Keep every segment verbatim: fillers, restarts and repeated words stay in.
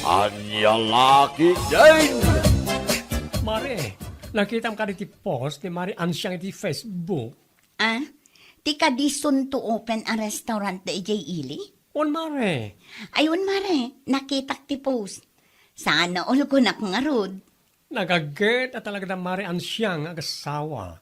Ania la ketdin? Mare, nakitam kadi ti post ni Mare Ansiang iti Facebook? Ah, ti kadi soon to open a restaurant da idiay ili? Wen, Mare. Ay, wen, Mare, nakitak ti post. Sana ulkonak ngarud. Nagaget a talaga da Mare Ansiang nga agassawa.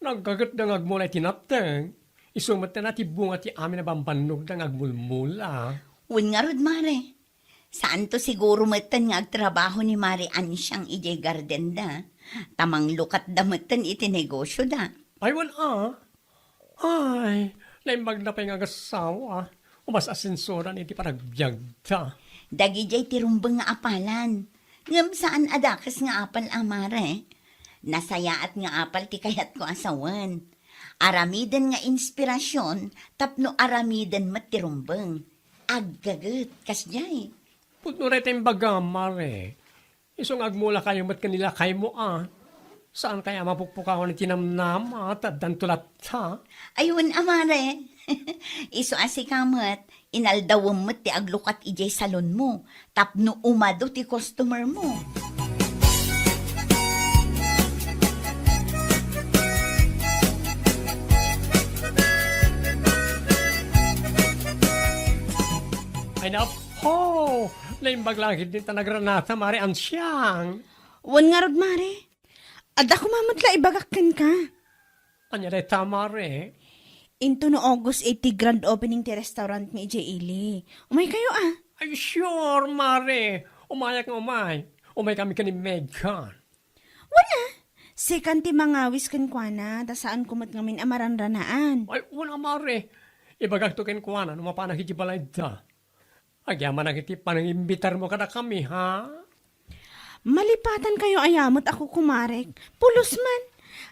Nagaget da nga agmula iti napteng. Isu met ti bunga ti amin a bambannogda nga agmulmula. Wen ngarud, Mare. Saanto siguro metten nga agtrabaho ni Mare Ansiang idiay gardenda, ta manglukatda metten iti negosioda. Ay, wen a. Ay, naimbag na pay nga agassawa. Umas-asensoran iti panagbiagda. Dagidiay ti rumbeng nga apalan. Ngem saan a dakes nga apal a, Mare. Nasayaat nga apal ti kayatko a sawen. Aramiden nga inspirasyon tapno aramiden met ti rumbeng. Aggaget, kasdiay. Pudno dayta imbagam, Mare. Isu nga agmulakayo met ken ni lakaymo a. Saan kaya a mapukpukawan iti namnama ta addanto latta? Ay, wen a, Mare. Isu a sika met, inaldawem met ti aglukat idiay salonmo tapno umadu ti customermo. Ay, napo! Naimbag la ketdin ta nagranata, Mare Ansiang. Wen ngarud, Mare. Adda koma met la ibagak kenka. Ania dayta, Mare? Intono August iti grand opening ti restaurant mi idiay ili. Umaykayo a. Ay, sure, Mare. Umayak nga umay. Umaykami ken ni Megan. Wen a, sikan ti mangawis kenkuana, ta saanko met ngamin a maranranaan. Ay, wen a, Mare. Ibagakto kenkuana no mapanak iti balayda. Agyamanak iti panangimbitarmo kadakami, ha? Malipatankayo aya met a kukumarek. Pulos man.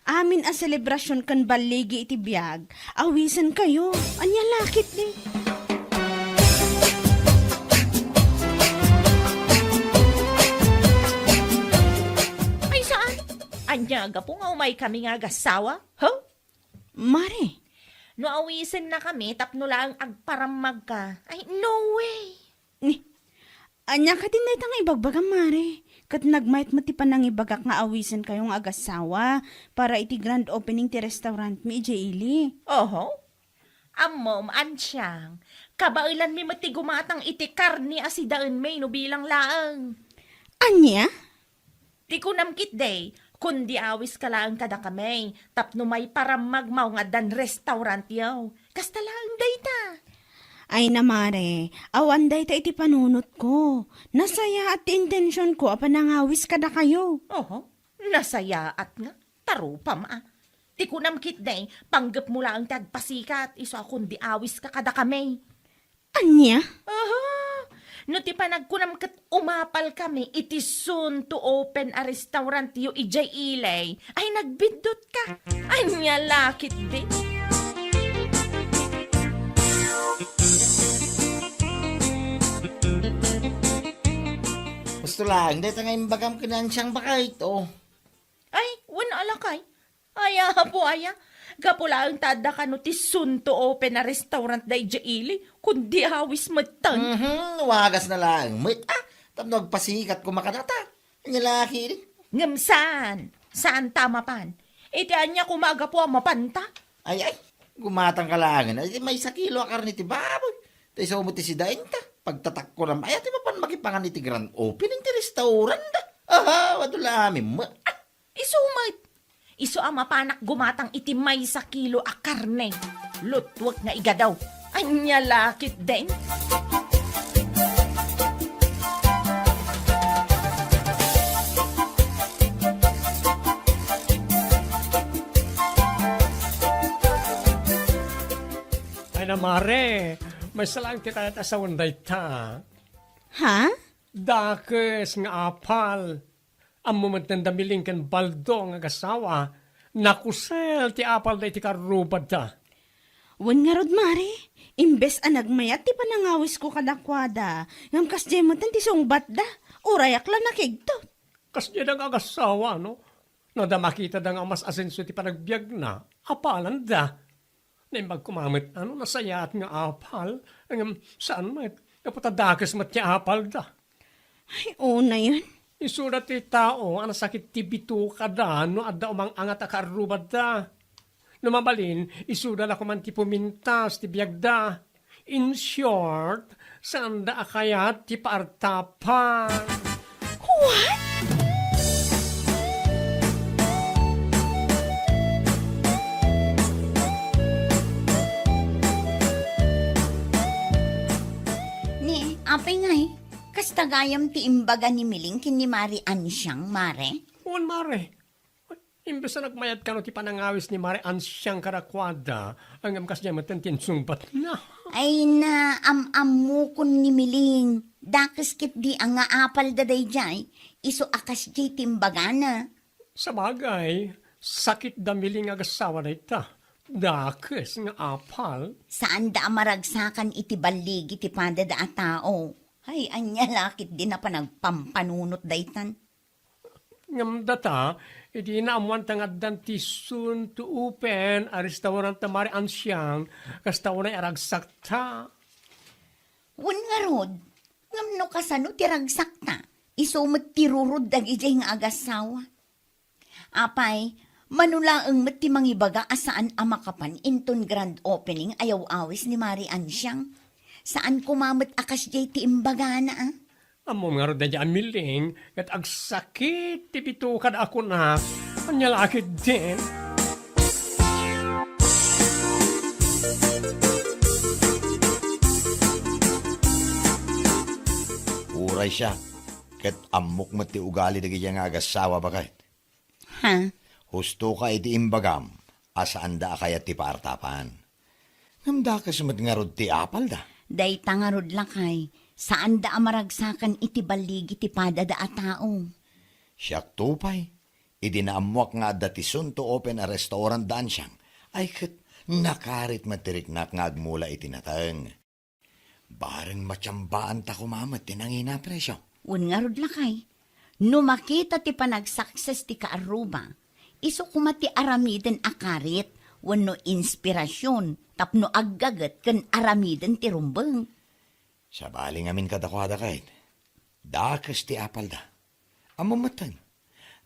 Amin a selebrasion ken balligi iti biag, awisenkayo. Ania la ketdi? Ay, saan? Ania, gapu nga umaykami nga agassawa? Huh? Mare. No awisennakami tapno laeng agparammagka. Ay, no way! Ni, ania ketdin dayta nga ibagbagam, Mare? Ket nagmayat met ti panangibagak nga awisenkayo nga agassawa para iti grand opening ti restaurant mi idiay ili. Oho. Ammom, Ansiang, kabaelanmi met ti gumatang iti karne a sidaenmi no bilang laeng. Ania? Ti kunam ketdi, kundi awiska laeng kadakami, tapno maiparammagmo nga addan restaurantyo. Kasta laeng dayta. Ay na, Mare, awan dayta iti panunotko. Nasayaat ti intensionko a panangawis kadakayo. Oho, nasayaat nga. Tarupam a. Ti kunam ketdi, panggepmo laeng ti agpasikat, isu a kundi awiska kadakami. Ania? Aha! No ti panagkunam ket umapalkami iti soon to open a restaurantyo idiay ili, ay nagbiddutka. Ania la ketdi? Husto laeng dayta nga imbagam ken ni Ansiang baket, o. Ay, wen a lakay. Ay, apo aya, gapu laeng ta adda kano ti soon to open a restaurant daydiay ili, kundi awis metten. Mhm, wagasna laeng met, a, tapno agpasikat koma kadata. Ania la ketdi? Ngem saan, saan ta mapan. Iti ania koma a gapu a mapanta? Ay, ay, gumatangka laengen. Ay, maysa kilo a karne ti baboy. Ta isu met ti sidaenta. Pagtatakkonam, ay, ati mapan makipangan iti grand opening ti restaurant da. Aha, adu la amin met. Isu met. Isu a mapanak gumatang iti maysa kilo a karne. Lutwek nga igadaw. Ania la ketdin? Ay na, Mare, maysa laeng ti kayat a sawen dayta. Ha? Dakes nga apal. Ammo met da Miling ken Baldo nga agassawa, nakusel ti apalda iti karrubadda. Wen ngarud, Mare, imbes a nagmayat ti panangawisko kadakuada, ngem kasdiay metten ti sungbatda, urayak la nakigtot. Kasdiay da nga agassawa, no? No da makitada nga mas-asenso ti panagbiagna, apalanda. Naimbag koma met a no nasayaat nga apal, ngem saan met, gapu ta dakes met ti apalda. Ay, unayen. Isuda ti tao a nasakit ti bitukada no adda umang-angat a kaarrubada. No mabalin, isuda la koman ti pumintas ti biagda. In short, saanda a kayat ti paartapan. What? Ni, apay ngay, kasta gayam ti imbaga ni Miling ken ni Mari Ansiang, Mare? Wen, Mare. Imbes a nagmayat kano ti panangawis ni Mari Ansiang kadakuada, ngem kasdiay met ti insungbatna. Ay na, am-ammokon ni Miling. Dakes ketdi a nga apalda daydiay, isu a kasdiay ti imbagana. Sabagay, sakit da Miling nga agassawa dayta. Dakes nga apal. Saanda a maragsakan iti balligi ti padada a tao. Ay, ania la ketdi a panagpampanunot daytan? Ngem data, idi naammoanta nga addan ti soon to open a restaurant da Mari Ansiang, kasta unay a ragsakta. Wen ngarud, ngem no kasano ti ragsakta, isu met ti rurod dagidiay nga agassawa. Apay, mano laeng met ti mangibaga a saan a makapan inton grand opening a yaw-awis ni Mari Ansiang? Saan koma met a kasdiay ti imbagana, a? Ammom ngarud daydiay a Miling, ket agsakit ti bitukada a kunak. Ania la ketdin? Uray siak, ket ammok met ti ugali dagidiay nga agassawa, baket. Ha? Husto ka iti imbagam a saanda a kayat ti paartapan. Ngem dakes met ngarud ti apalda. Dayta ngarud, lakay, saanda a maragsakan iti balligi ti padada a tao. Siakto pay, idi naammoak nga adda ti soon to open a restaurant da Ansiang, ay ket nakarit met ti riknak nga agmula iti nateng. Bareng matiambaanta koma met ti nangina a presio. Wen ngarud, lakay, no makita ti panagsakses ti kaarruba, isu koma ti aramiden a karit wenno inspirasion tapno aggaget ken aramiden ti rumbeng. Sabali ngamin kadakuada ket, dakes ti apalda. Ammom metten,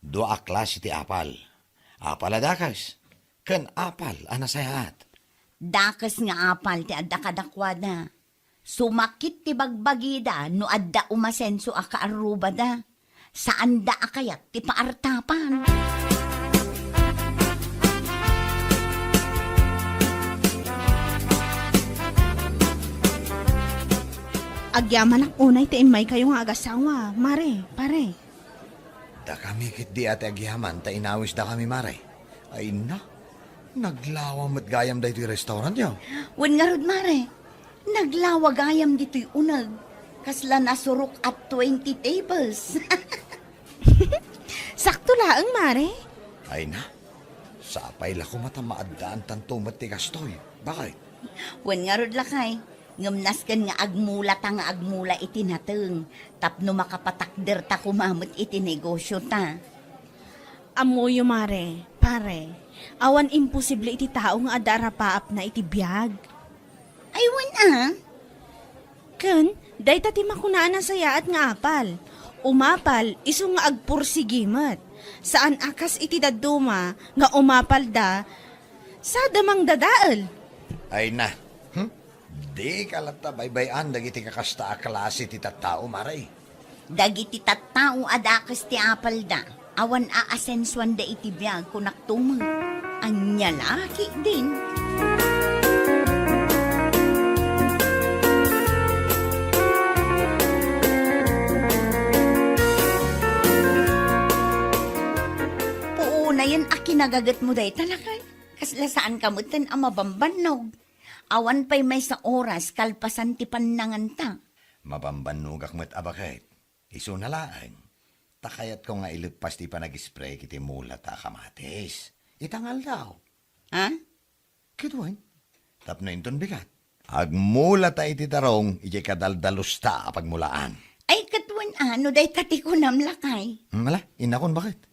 dua a klase ti apal. Apal a dakes, ken apal a nasayaat. Dakes nga apal ti adda kadakuada. Sumakit ti bagbagida no adda umasenso a kaarrubada. Saanda a kayat ti paartapan. Agyamanak unay ti immaykayo nga agassawa, Mare, Pare. Dakami ketdi a ti agyaman ta inawisdakami, Mare. Ay na, naglawa met gayam daytoy restaurantyo. Wen ngarud, Mare, naglawa gayam ditoy uneg. Kasla nasurok a twenty tables. Sakto laeng, Mare. Ay na, sapay la koma ta maaddaantanto met ti kastoy. Baket? Wen ngarud, lakay, ngem nasken nga agmulata nga agmula iti nateng tapno makapatakderta koma met iti negosiota. Ammoyo, Mare, Pare, awan imposible iti tao nga adda arapaapna iti biag. Ay, wen a. Ken, dayta ti makuna a nasayaat nga apal. Umapal, isu nga agpursigi met. Saan a kas iti dadduma nga umapalda, sada mangdadael. Ay na. Hmm? Dika latta baybay-an dagiti kakasta a klase ti tattao, Mare. Dagiti tattao a dakes ti apalda, awan aasensuanda iti biag, kunakto met. Ania la ketdin? Puunayen a kinagagetmo dayta, lakay. Kasla saanka metten a mabambannog. Awan pay maysa oras kalpasan ti pannanganta. Mabambannogak met a baket. Isuna laeng, ta kayatko nga ileppas ti panag-spray iti mulata a kamatis. Ita nga aldaw. Ha? Ket wen, tapno inton bigat, agmulata iti tarong idiay kadaldalusta a pagmulaan. Ay, ket wen a, no dayta ti kunam, lakay. Hmm, ala, innakon, baket.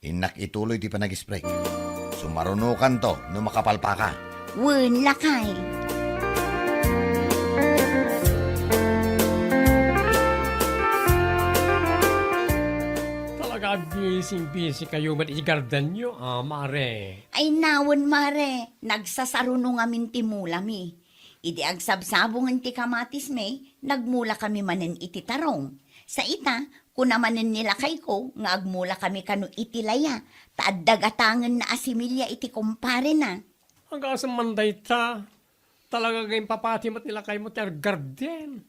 Innak ituloy ti panag-spray. Sumarunokanto no makapalpaka. Wen, lakay. Busy kayo met iti gardenyo, a, mare. Ay, nawen, mare, nagsasaruno ngamin ti mulami. Idi agsabsabongen ti kamatismi, nagmula kami manen iti tarong. Sa ita, kuna manen ni lakayko nga agmula kami kano iti laya, ta adda gatangenna a similya iti kumparena. Agasem man dayta, talaga nga impapati met ni lakaymo ti garden.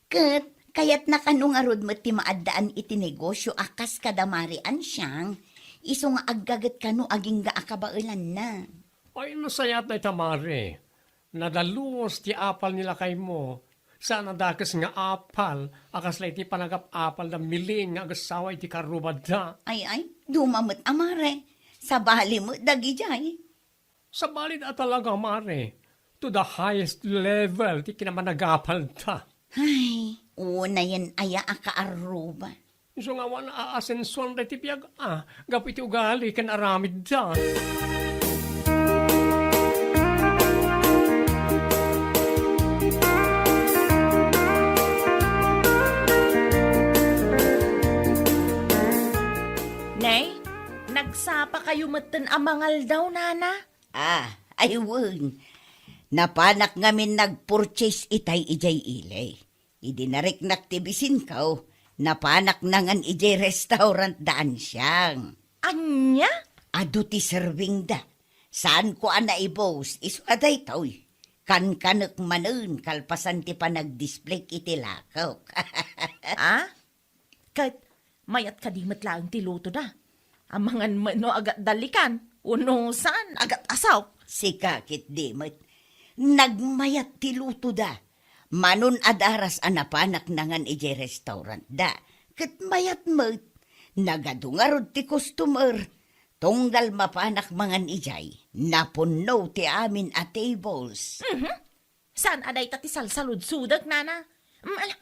Ket kayatna kano ngarud met ti maaddaan iti negosio a kas kada Mari Ansiang, isu nga aggaget kano agingga a kabaelanna. Ay, nasayaat dayta, Mare. Nadalus ti apal ni lakaymo. Saan a dakes nga apal a kasla iti panagap-apal da Miling nga agassawa iti karrubadda. Ay, ay, duma met a, Mare. Sabali met dagijay. Sabali a talaga, Mare. To the highest level ti kinamanagapalda. Ay, unayen aya a kaarruba. Isu nga awan aasensuan daytoy biag a, gapu iti ugali ken aramidda. Nay, nagsapa kayo metten a mangaldaw, nana? Ah, ay wen. Napanak ngamin nagpurchase itay idiay ili. Idi nariknak ti bisinko, napanak nangan idiay restaurant da Ansiang. Ania? Adu ti serving da. Saanko a naibus, isu a daytoy. Kankanek manen kalpasan ti panagdisplayk iti lakok. Ah? Ket mayat kadi met laeng ti lutoda? Amangan met no agatdalikan, wenno saan agat-asawk? Sika ketdi met. Nagmayat ti lutoda. Manon a daras a napanak nangan idiay restaurantda. Ket mayat met. Nagadu ngarud ti customer. Tunggal mapanak mangan idiay, napunno ti amin a tables. Mhm. Saan a dayta ti salsaludsodek, nana? Mm, ala,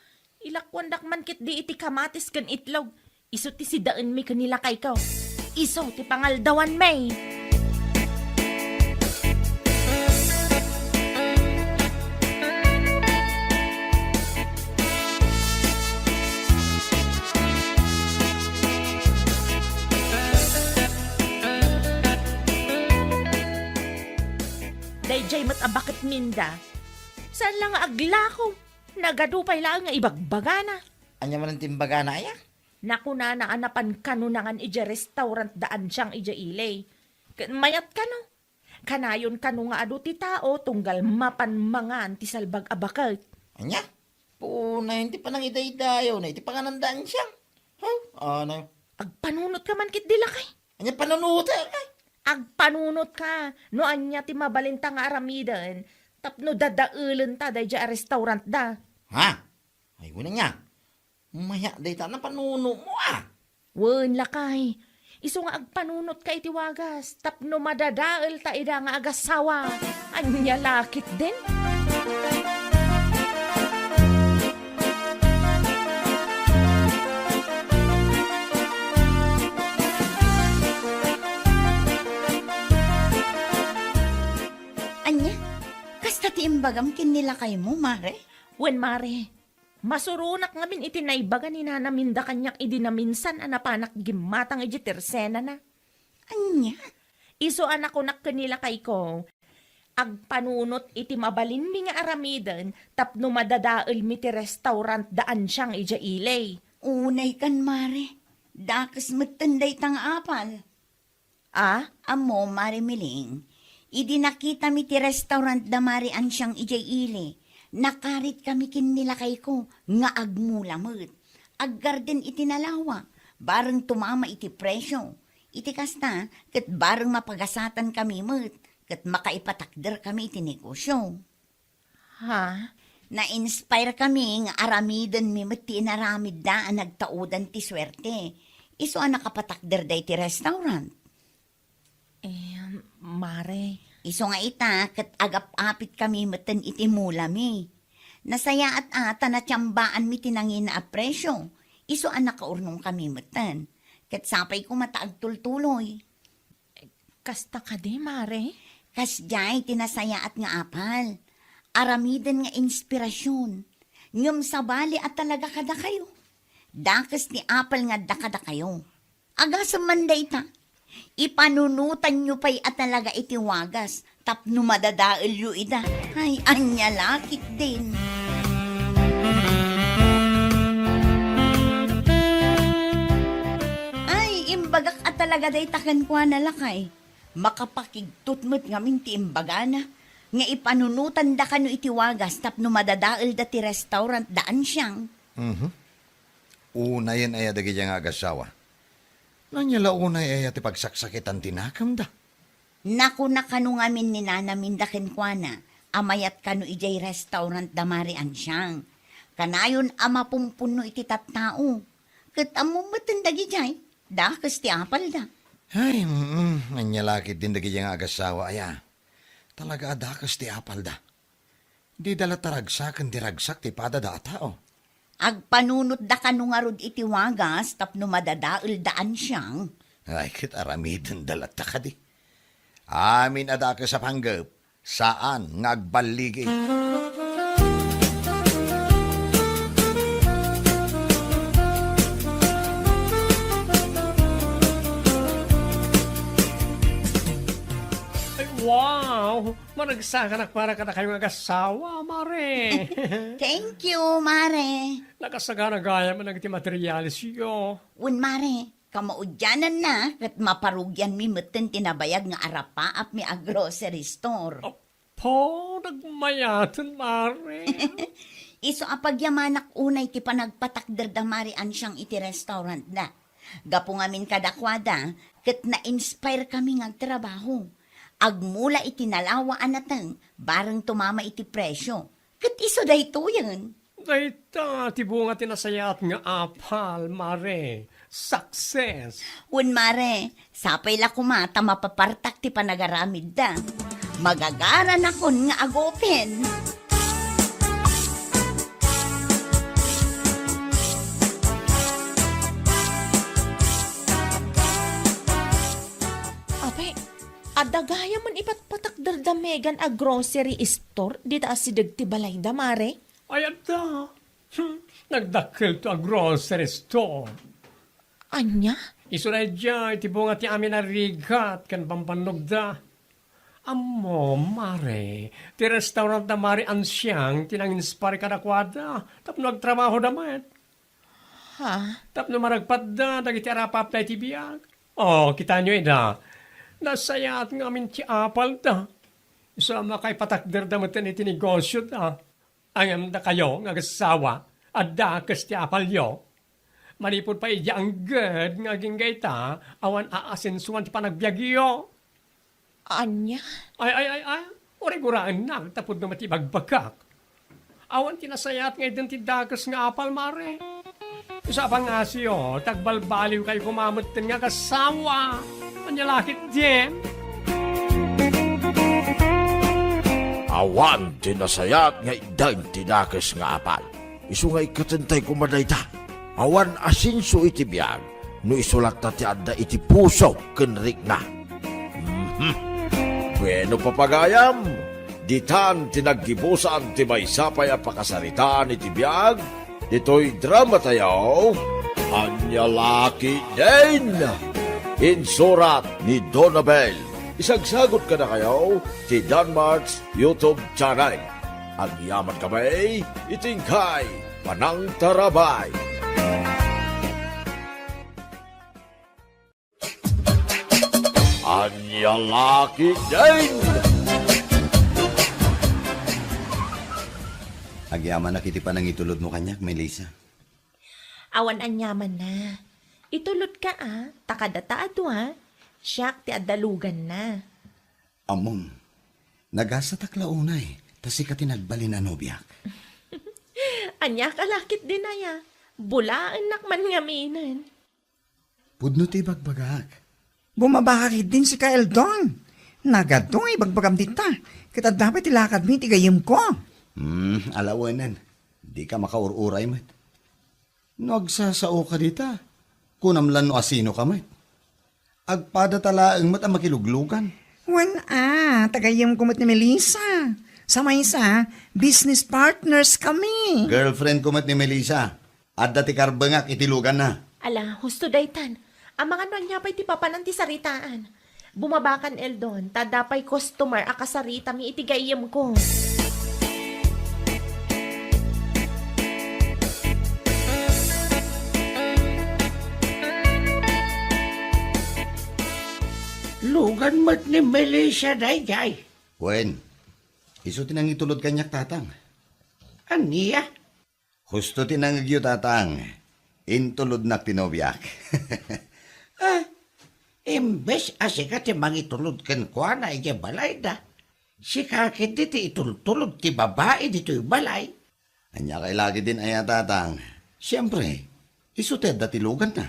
ilakuandak man ketdi iti kamatis ken itlog. Isu ti sidaenmi ken ni lakayko. Isu ti pangaldawanmi. Daydiay met a baket minda. Saan la nga aglako? Nagadu pay laeng nga ibagbagana. Ania manen ti imbagana, aya? Nakunana a napan kano nangan idiay restaurant da Ansiang idiay ili. Ket mayat kano. Kanayon kano nga adu ti tao tunggal mapan mangan ti salbag a baket. Ania? Punayen ti panangidaydayawna iti panganan da Ansiang. Haw? Ano? Agpanunotka man ketdi, lakay. Ania panunotek, ay? Agpanunotka no ania ti mabalinta nga aramiden tapno dadaelenta daydiay a restaurantda. Ha? Ay, wen ania? Maya dayta a napanunomo, a. Wen, lakay. Isu nga agpanunotka iti wagas tapno madadaelta ida nga agassawa. Ania la ketdin? Ania? Kasta ti imbagam ken ni lakaymo, mare? Wen, mare. Masuronak ngamin iti naibaga ni nanaminda kaniak idi naminsan a napanak gimmatang idiay tersenana. Ania? Isu a nakunak ken ni lakayko, agpanunot iti mabalinmi nga aramiden tapno madadaelmi ti restaurant da Ansiang idiay ili. Unay kan, mare. Dakes metten dayta nga apal. Ah? Ammo, Mare Miling, idi nakitami ti restaurant da Mare Ansiang idiay ili, nakaritkami ken ni lakayko nga agmula met. Aggarden iti nalawa, bareng tumama iti presio. Iti kasta, ket bareng mapagasatankami met, ket makaipatakderkami iti negosio. Ha? Na-inspire kami nga aramidenmi met ti inaramidda a nagtaudan ti suerte. Isu a nakapatakder daytoy restaurant. Eh, mare. Isu nga ita, ket agap-apitkami metten iti mulami. Nasayaat a ta natiambaanmi ti nangina a presio. Isu a nakaurnongkami metten. Ket sapay koma ta agtultuloy. Kasta kadi, mare? Kasdiay ti nasayaat nga apal. Aramiden nga inspirasion. Ngem sabali a talaga kadakayo. Dakes ti apal nga adda kadakayo. Agasem man dayta. Ipanunotanyo pay a talaga iti wagas tapno madadaelyo ida. Ay, ania la ketdin. Ay, imbagak a talaga dayta kenkuana, lakay. Makapakigtot met ngamin ti imbagana nga ipanunotanda kano iti wagas tapno madadaelda ti restaurant da Ansiang. Mhm. Unayen aya dagidiay nga agassawa? Ania la unay aya ti pagsaksakitan ti nakemda? Nakuna kano ngamin ni nanaminda kenkuana a mayat kano idiay restaurant da Mare Ansiang. Kanayon a mapumpunno iti tattao. Ket ammom metten dagidiay, dakes ti apalda. Ay, mm, ania la ketdin dagidiay nga agassawa aya? Talaga a dakes ti apalda. Dida la taragsaken ti ragsak ti padada a tao. Agpanunotda kano ngarud iti wagas tapno madadaelda Ansiang. Ay, ket aramidenda latta kadi. Amin a dakes a panggep, saan nga agballigi. Ay, wow! Managsakanak para kadakayo nga agassawa, Mare. Thank you, Mare. Nakasagana gayam dagiti materialesyo. Wen, Mare, kamaudiananna ket maparugianmi metten ti nabayag nga arapaapmi a grocery store. Apo, nagmayaten, Mare. Isu a pagyamanak unay ti panagpatakder da Mare Ansiang iti restaurant da. Gapu ngamin kadakuada, ket na-inspire kami nga agtrabaho. Agmula iti nalawa a nateng, bareng tumama iti presyo. Ket isu daytoyen. Dayta ti bunga ti nasayaat nga apal, Mare. Success! Wen, Mare, sapay la koma ta mapapartak ti panagaramidda. Magagaranakon nga agupen. Apay, adda gayam man ipatpatakder da Megan a grocery store dita asideg ti balayda, Mare? Ay, adda. Hmm, nagdakkelto a grocery store. Ania? Isu daydiay ti bunga ti amin a rigat ken bambannogda. Ammom, Mare, ti restaurant da Mare Ansiang ti nang-inspire kadakuada tapno agtrabahoda met. Ha? Tapno maragpatda dagiti arapaapda iti biag. Oh, kitaenyo ida. Nasayaat ngamin ti apalda. Isu a makaipatakderda metten iti negosioda. Ngem dakayo nga agassawa, adda kes ti apalyo. Manipud pay idiay angged nga agingga ita, awan aasensoan ti panagbiagyo. Ania? Ay, ay, ay, ay. Uray guraennak ta pudno met ti ibagbagak. Awan ti nasayaat nga itdan ti dakes nga apal, Mare. Isu a pangngaasiyo, ta agbalbaliwkayo koma metten nga agassawa. Ania la ketdin? Awan ti nasayaat nga itdan ti dakes nga apal. Isu nga ikkatentay koma dayta. Awan asenso iti biag no isu latta ti adda iti puso ken rikna. Mhm. Bueno, papagayam, ditan ti naggibusan ti maysa pay a pakasaritaan iti biag ditoy dramatayo, Ania la ketdin? Insurat ni Donabel. Isagsagut kadakayo ti Danmart's YouTube channel. Agyaman kami iti inkay panangtarabay. Ania la ketdin? Agyamanak iti panangitulodmo kaniak, Melissa. Awan aniamanna. Itulodka a, ta kadata a dua, siak ti adda luganna. Ammom, nagasatak la unay, ta sika ti nagbalin a nobiak. Ania ka la ketdin aya? Bulaennak man ngaminen. Pudno ti ibagbagak. Bumaba ka ketdin sika, Eldon. Nagadu nga ibagbagam dita, ket adda pay ti lakadmi iti gayyemko. Hmm, alawenen. Dika makaur-uray met. No agsasaoka dita, kunam la no asinoka met. Agpadata laeng met a makiluglugan. Wen a, ta gayyemko met ni Melissa. Sa maysa, business partners kami. Girlfriendko met ni Melissa. Adda ti karbengak iti luganna. Ala, husto daytan. Amangan no ania pay ti papanan ti saritaan. Bumabakan, Eldon, ta adda pay customer a kasaritami iti gayyemko. Lugan met ni Melissa daydiay. Wen, isu ti nangitulod kaniak, Tatang. Ania? Husto ti nangngegyo, Tatang. Intulodnak ti nobiak. Ah, imbes a sika ti mangitulod kenkuana idiay balayda, sika ketdi ti itultulod ti babai ditoy balay. Ania kay la ketdin aya, Tatang? Siempre, isu ti adda ti luganna.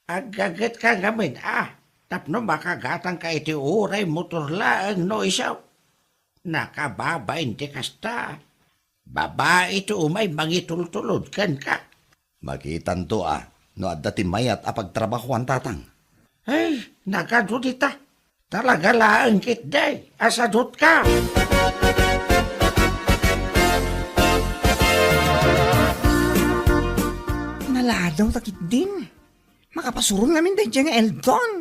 Aggagetka ngamin a, tapno makagatangka iti uray motor laeng no isu. Nakababain ti kasta. Babai ti umay mangitultulod kenka. Makitanto a no adda ti mayat a pagtrabahoan, Tatang. Ay, nagadu dita. Talaga laeng ketdi a sadutka. Naladaw ta ketdin. Makapasuron ngamin daydiay nga Eldon.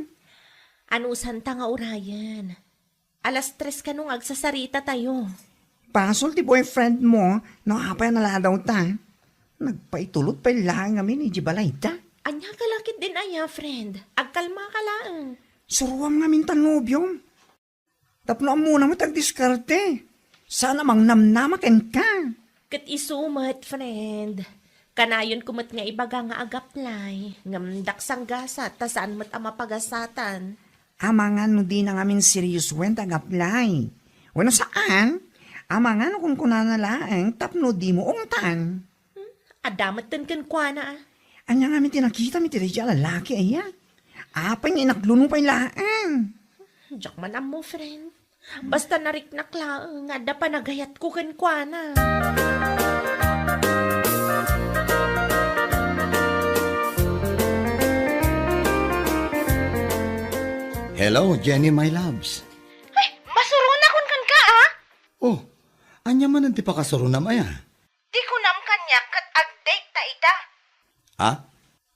Anusanta nga urayen. Alas tres kano nga agsasaritatayo. Basol ti boyfriend mo no apay a naladaw ta. Nagpaitulod pay laeng ngamin idiay balayda. Ania ka la ketdin aya, friend? Agkalma ka laeng. Suruam ngamin ta nobiom. Tapno ammona met agdiskarte. Saan a mangnamnama kenka. Ket isu met, friend. Kanayonko met nga ibaga nga agaplay, ngem daksan gasat ta saan met a mapagasatan. Amangan no dina ngamin seriosoen ti agaplay. Wenno saan, amangan no kunkunana laeng tapno dimo ungtan. Hmm, adda metten kenkuana, a. Ania ngamin ti nakitam iti daydiay a lalaki, aya? Apay nga inakluno pay laeng. Diak man ammo, friend. Basta nariknak laeng nga adda panagayatko kenkuana. Hello, Jenny, my loves. Ay, masurona kunkan ka, a? Oh, ania manen ti pakasurona, aya? Di kunam kaniak ket ag-date ta ita. Ah?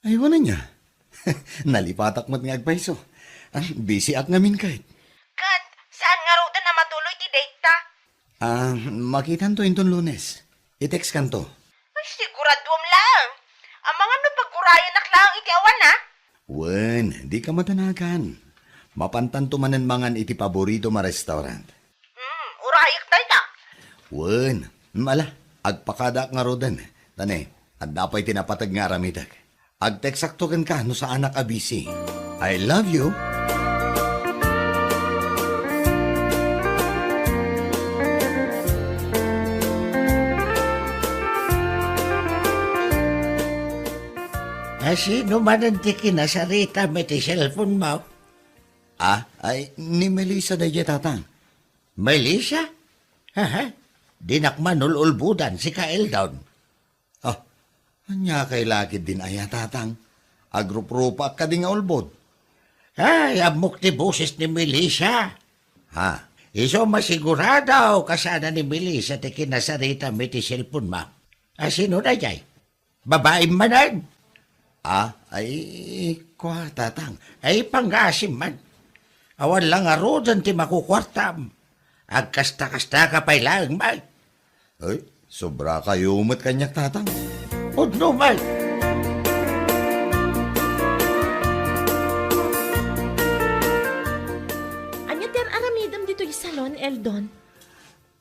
Ay, wen ania? Nalipatak met nga agpayso. Ah, busy ak ngamin ket. Ket saan ngaruden a matuloy ti date ta? Ah, makitanto inton Lunes. I-text kanto. Ay, siguraduem laeng. Amangan no pagurayanak laeng iti awan, a? Wen, di ka madanagan. Mapantanto manen mangan iti paboritom a restaurant. Hmm, urayek dayta. Wen, mm, ala, agpakadaak ngaruden. Ta ne, adda pay ti napateg nga aramidek. Agteksakto kenka no saanak a busy. I love you. A, sino manen ti kinasaritam iti cellphone mo? Ah, ay, ni Melissa daydiay, Tatang. Melissa? Haha, dinak man ul-ulbodan, sika Eldon. Ah, ania kay la ketdin aya, Tatang? Agruprupaak kadi nga ulbod. Ay, ammok ti boses ni Melissa. Ha? Isu masigurado kasana ni Melissa ti kinasaritam iti cellphone mo. A, sino daydiay? Babaim manen? Ah, ay, kua, Tatang. Ay, panggasim man. Awan la ngaruden ti makukuartam. Agkasta-kasta ka pay laeng, Mike. Ay, sobra kayo met kaniak, Tatang. Pudno, Mike. Ania ti ar-aramidem ditoy salon, Eldon?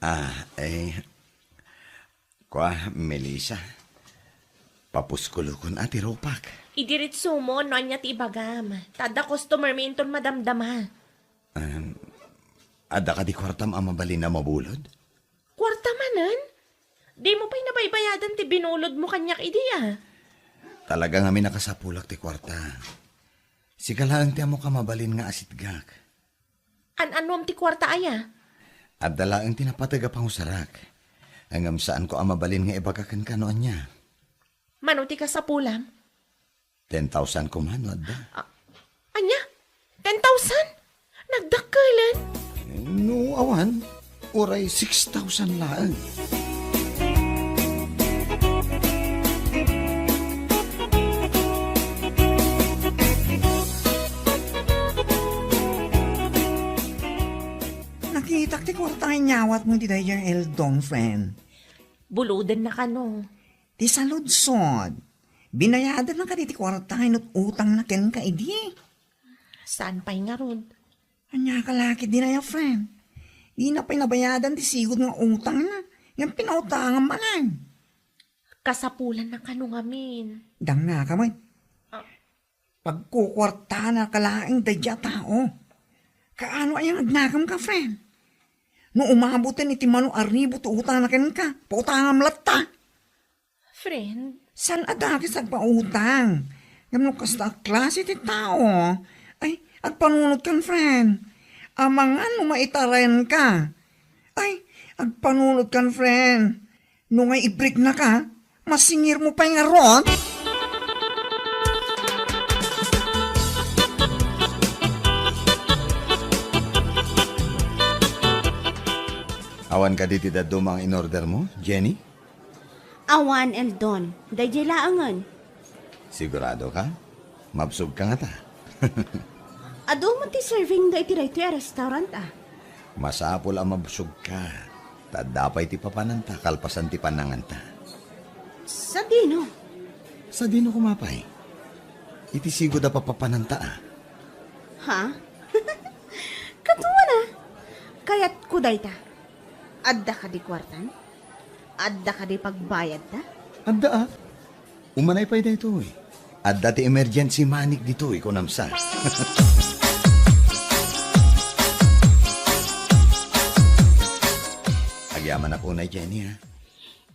Ah, eh, Kua, Melissa, papuskulokon a ti rupak. Idiretso mo no ania ti ibagam. Ta adda customer mi inton madamdama. Em, adda kadi kuartam a mabalin a mabulod? Kuarta manen? Di mo pay nabaybayadan ti binulod mo kaniak idi, a? Talaga ngamin a kasapulak ti kuarta. Sika laeng ti ammok a mabalin nga asitgak. An-anuam ti kuarta aya? Adda laeng ti napateg a pangusarak. Ngem saanko a mabalin nga ibaga kenka no ania. Mano ti kasapulam? Ten thousand koma no adda. A-, ania? Ten thousand? Nagdakkelen? No, awan. Uray six thousand laeng. Kuarta nga inyawatmo iti daydiay Eldon, friend. Bulodenna kano. Ti saludsod, binayadanna kadi ti kuarta nga inut-utangna kenka idi? Saan pay ngarud? Ania ka la ketdin aya, friend? Dina pay nabayadan ti sigud nga utangna, ngem pinautangam manen. Kasapulanna kano ngamin. Dangngaka met. Ah. Pagkukuartaanka laeng daydiay a tao. Kaano aya nga agnakem ka, friend? No umaboten iti mano a ribu ti utangna kenka, pautangam latta. Friend? Saan a dakes agpautang? Ngem no kasta a klase ti tao, ay, agpanunotkan, friend. Amangan no maitarenka. Ay, agpanunotkan, friend. No ngay ibriknaka, masingirmo pay ngarud? Awan kadi ti dadduma nga in-ordermo, Jenny? Awan, Eldon. Daydiay laengen. Sigurado ka? Mabsog ka ngata. Adu met ti serving da iti daytoy a restaurant, a. Masapul a mabsog ka. Ta adda pay ti papananta kalpasan ti pananganta. Sadino? Sadino koma pay? Iti sigud a papapananta, a. Ha? Kaduana? Kayatko dayta. Adda kadi kuartan? Adda kadi pagbayadta? Adda, a. Umanay pay daytoy. Adda ti emergency money ditoy, kunam sa. Agyamanak unay, Jenny, a.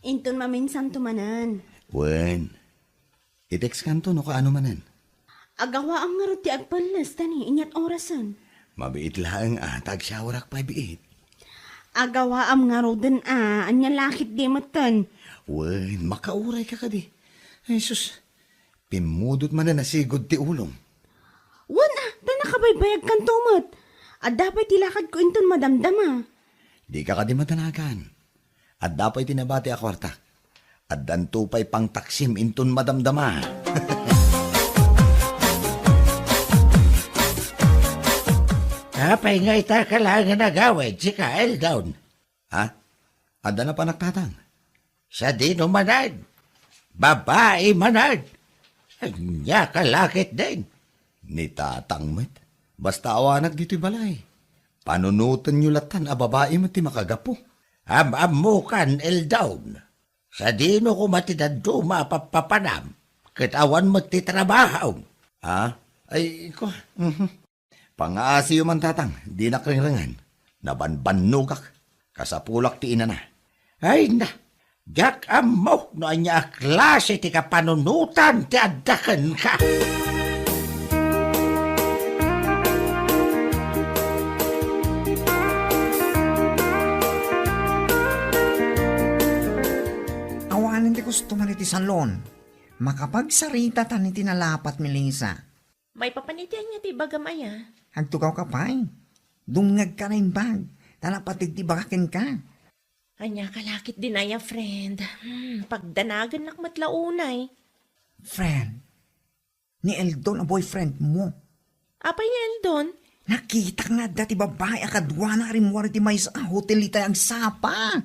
Inton maminsanto manen. Wen. I-text kanto no kaano manen. Agawaam ngarud ti agpelles, tani, inyat orasen. Mabiit laeng a, ta agsyawarak pay biit. Agawaam ngaruden a, ania la ketdi metten. Wen, makauray ka kadi. Ay, sus, pimmudot manen a sigud ti ulom. Wen a, ta nakabaybayag kanto met. Adda pay ti lakadko inton madamdama. Di ka kadi madanagan. Adda pay ti nabati a kuartak. Addanto pay pangtaksim inton madamdama. Apay nga ita ka laeng nga agawid, sika, Eldon? Ha? Adda napanak, Tatang? Sadino manen? Babai manen? Ania ka la ketdin? Ni Tatang met. Basta awanak ditoy balay. Panunotenyo latan a babai met ti makagapu. Am-ammokan, Eldon. Sadino koma ti dadduma a pappapanam, ket awan met ti trabaho? Ah, ay, ko, mhm. Pangaasiyo man, Tatang, dinak ringringan. Nabanbannogak. Kasapulak ti inana. Ay na, diak ammo no ania a klase ti kapanunotan ti adda kenka. Awanen ti kostoman iti salon. Makapagsaritatan iti nalapat, Melissa. Maipapan iti ania ti ibagam aya? Agtugawka pay. Dumngegka naimbag, ta napateg ti ibaga kenka. Ania ka la ketdin aya, friend? Hmm, pagdanagennak met la unay. Friend, ni Eldon a boyfriend mo. Apay ni Eldon? Nakitak nga adda ti babai a kaduana a rimmuar iti maysa a hotel itay agsapa.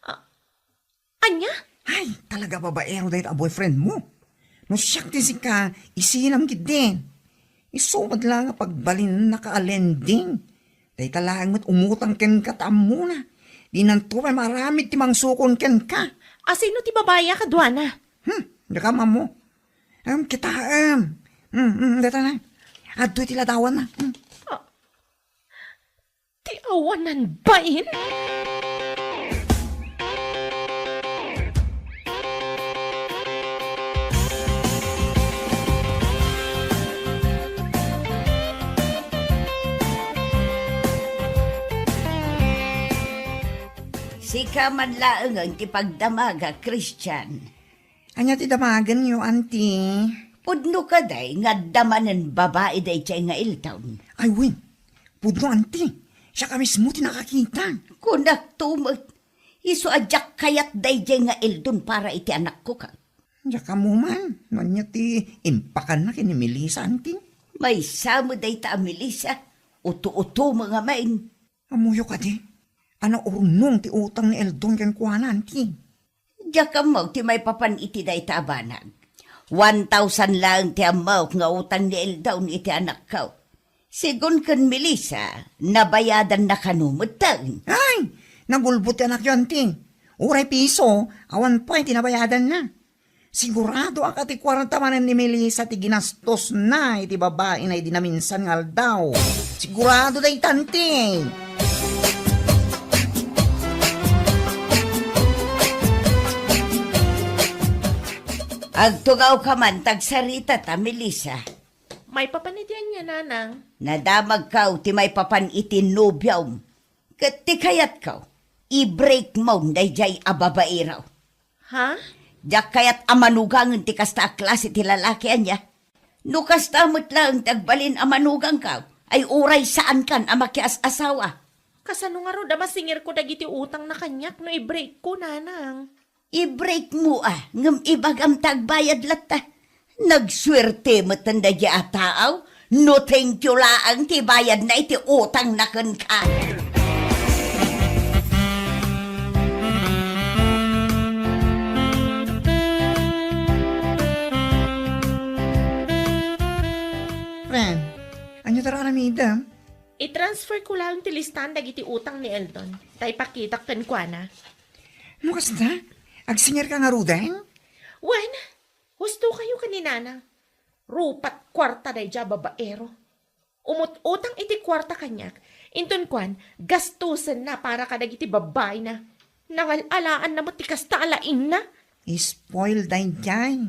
Ah, ania? Ay, talaga babaero dayta a boyfriend mo. No siak ti sika, isinam ketdin. Isu met la nga pagbalinennaka a lending. Dayta laeng met umutang kenka ta ammona. Dinanto pay maaramid ti mangsukon kenka. A sino ti babai a kaduana? Hmm, daka ammo. Em, kitaem. Hmm, hmm, dayta na. Adtoy ti ladawanna. Hmm. Ah, ti awanan bain? Sika man laengen ti pagdamaga, Christian. Ania ti damagenyo, Auntie? Pudno kadi nga adda manen babai daydiay nga Eldon? Ay, wen. Pudno, Auntie. Siak a mismo ti nakakita. Kunakto met. Isu a diak kayat daydiay nga Eldon para iti anakko, kan. Diak ammo man no ania ti impakanna ken ni Melissa, Auntie. Maysa met dayta a Melissa. Uto-uto met ngamin. Ammoyo kadi? a naurnong ti utang ni Eldon kenkuana, anti. Diak ammo ti maipapan iti dayta a banag. One thousand laeng ti ammok nga utang ni Eldon iti anakko. Sigun ken Melissa, nabayadanna kano metten. Ay, nagulbod ti anakyo, anti. Uray piso, awan pay ti nabayadanna. Sigurado a ti kuarta manen ni Melissa ti ginastosna iti babaina idi naminsan nga aldaw. Sigurado dayta, anti. Agtugawka man ta agsaritata, Melissa. Maipapan iti ania, nanang? Nadamagko ti maipapan iti nobiom. Ket ti kayatko, i-break mo daydiay a babaero. Ha? Diak kayat a manugangen ti kasta a klase ti lalaki, ania? No kasta met laeng ti agbalin a manugangko, ay uray saankan a makias-asawa. Kasano ngarud a masingirko dagiti utangna kaniak no i-breakko, nanang? I-break mo a, ngem ibagam ta agbayad latta. Nagsuerte metten daydiay a tao, no thank you laeng ti bayadna iti utangna kenka. Friend, ania ti aramidem? I-transfer ko laeng ti listaan dagiti utang ni Eldon, ta ipakitak kenkuana. No kasta, agsingirka ngaruden? Wen, husto kayo ken ni Nana. Rupat kuarta daydiay a babaero. Umut-utang iti kuarta kaniak. Inton kuan, gastusenna para kadagiti babbaina. Nangal-alaanna met ti kasta a laingna. Spoil daydiay.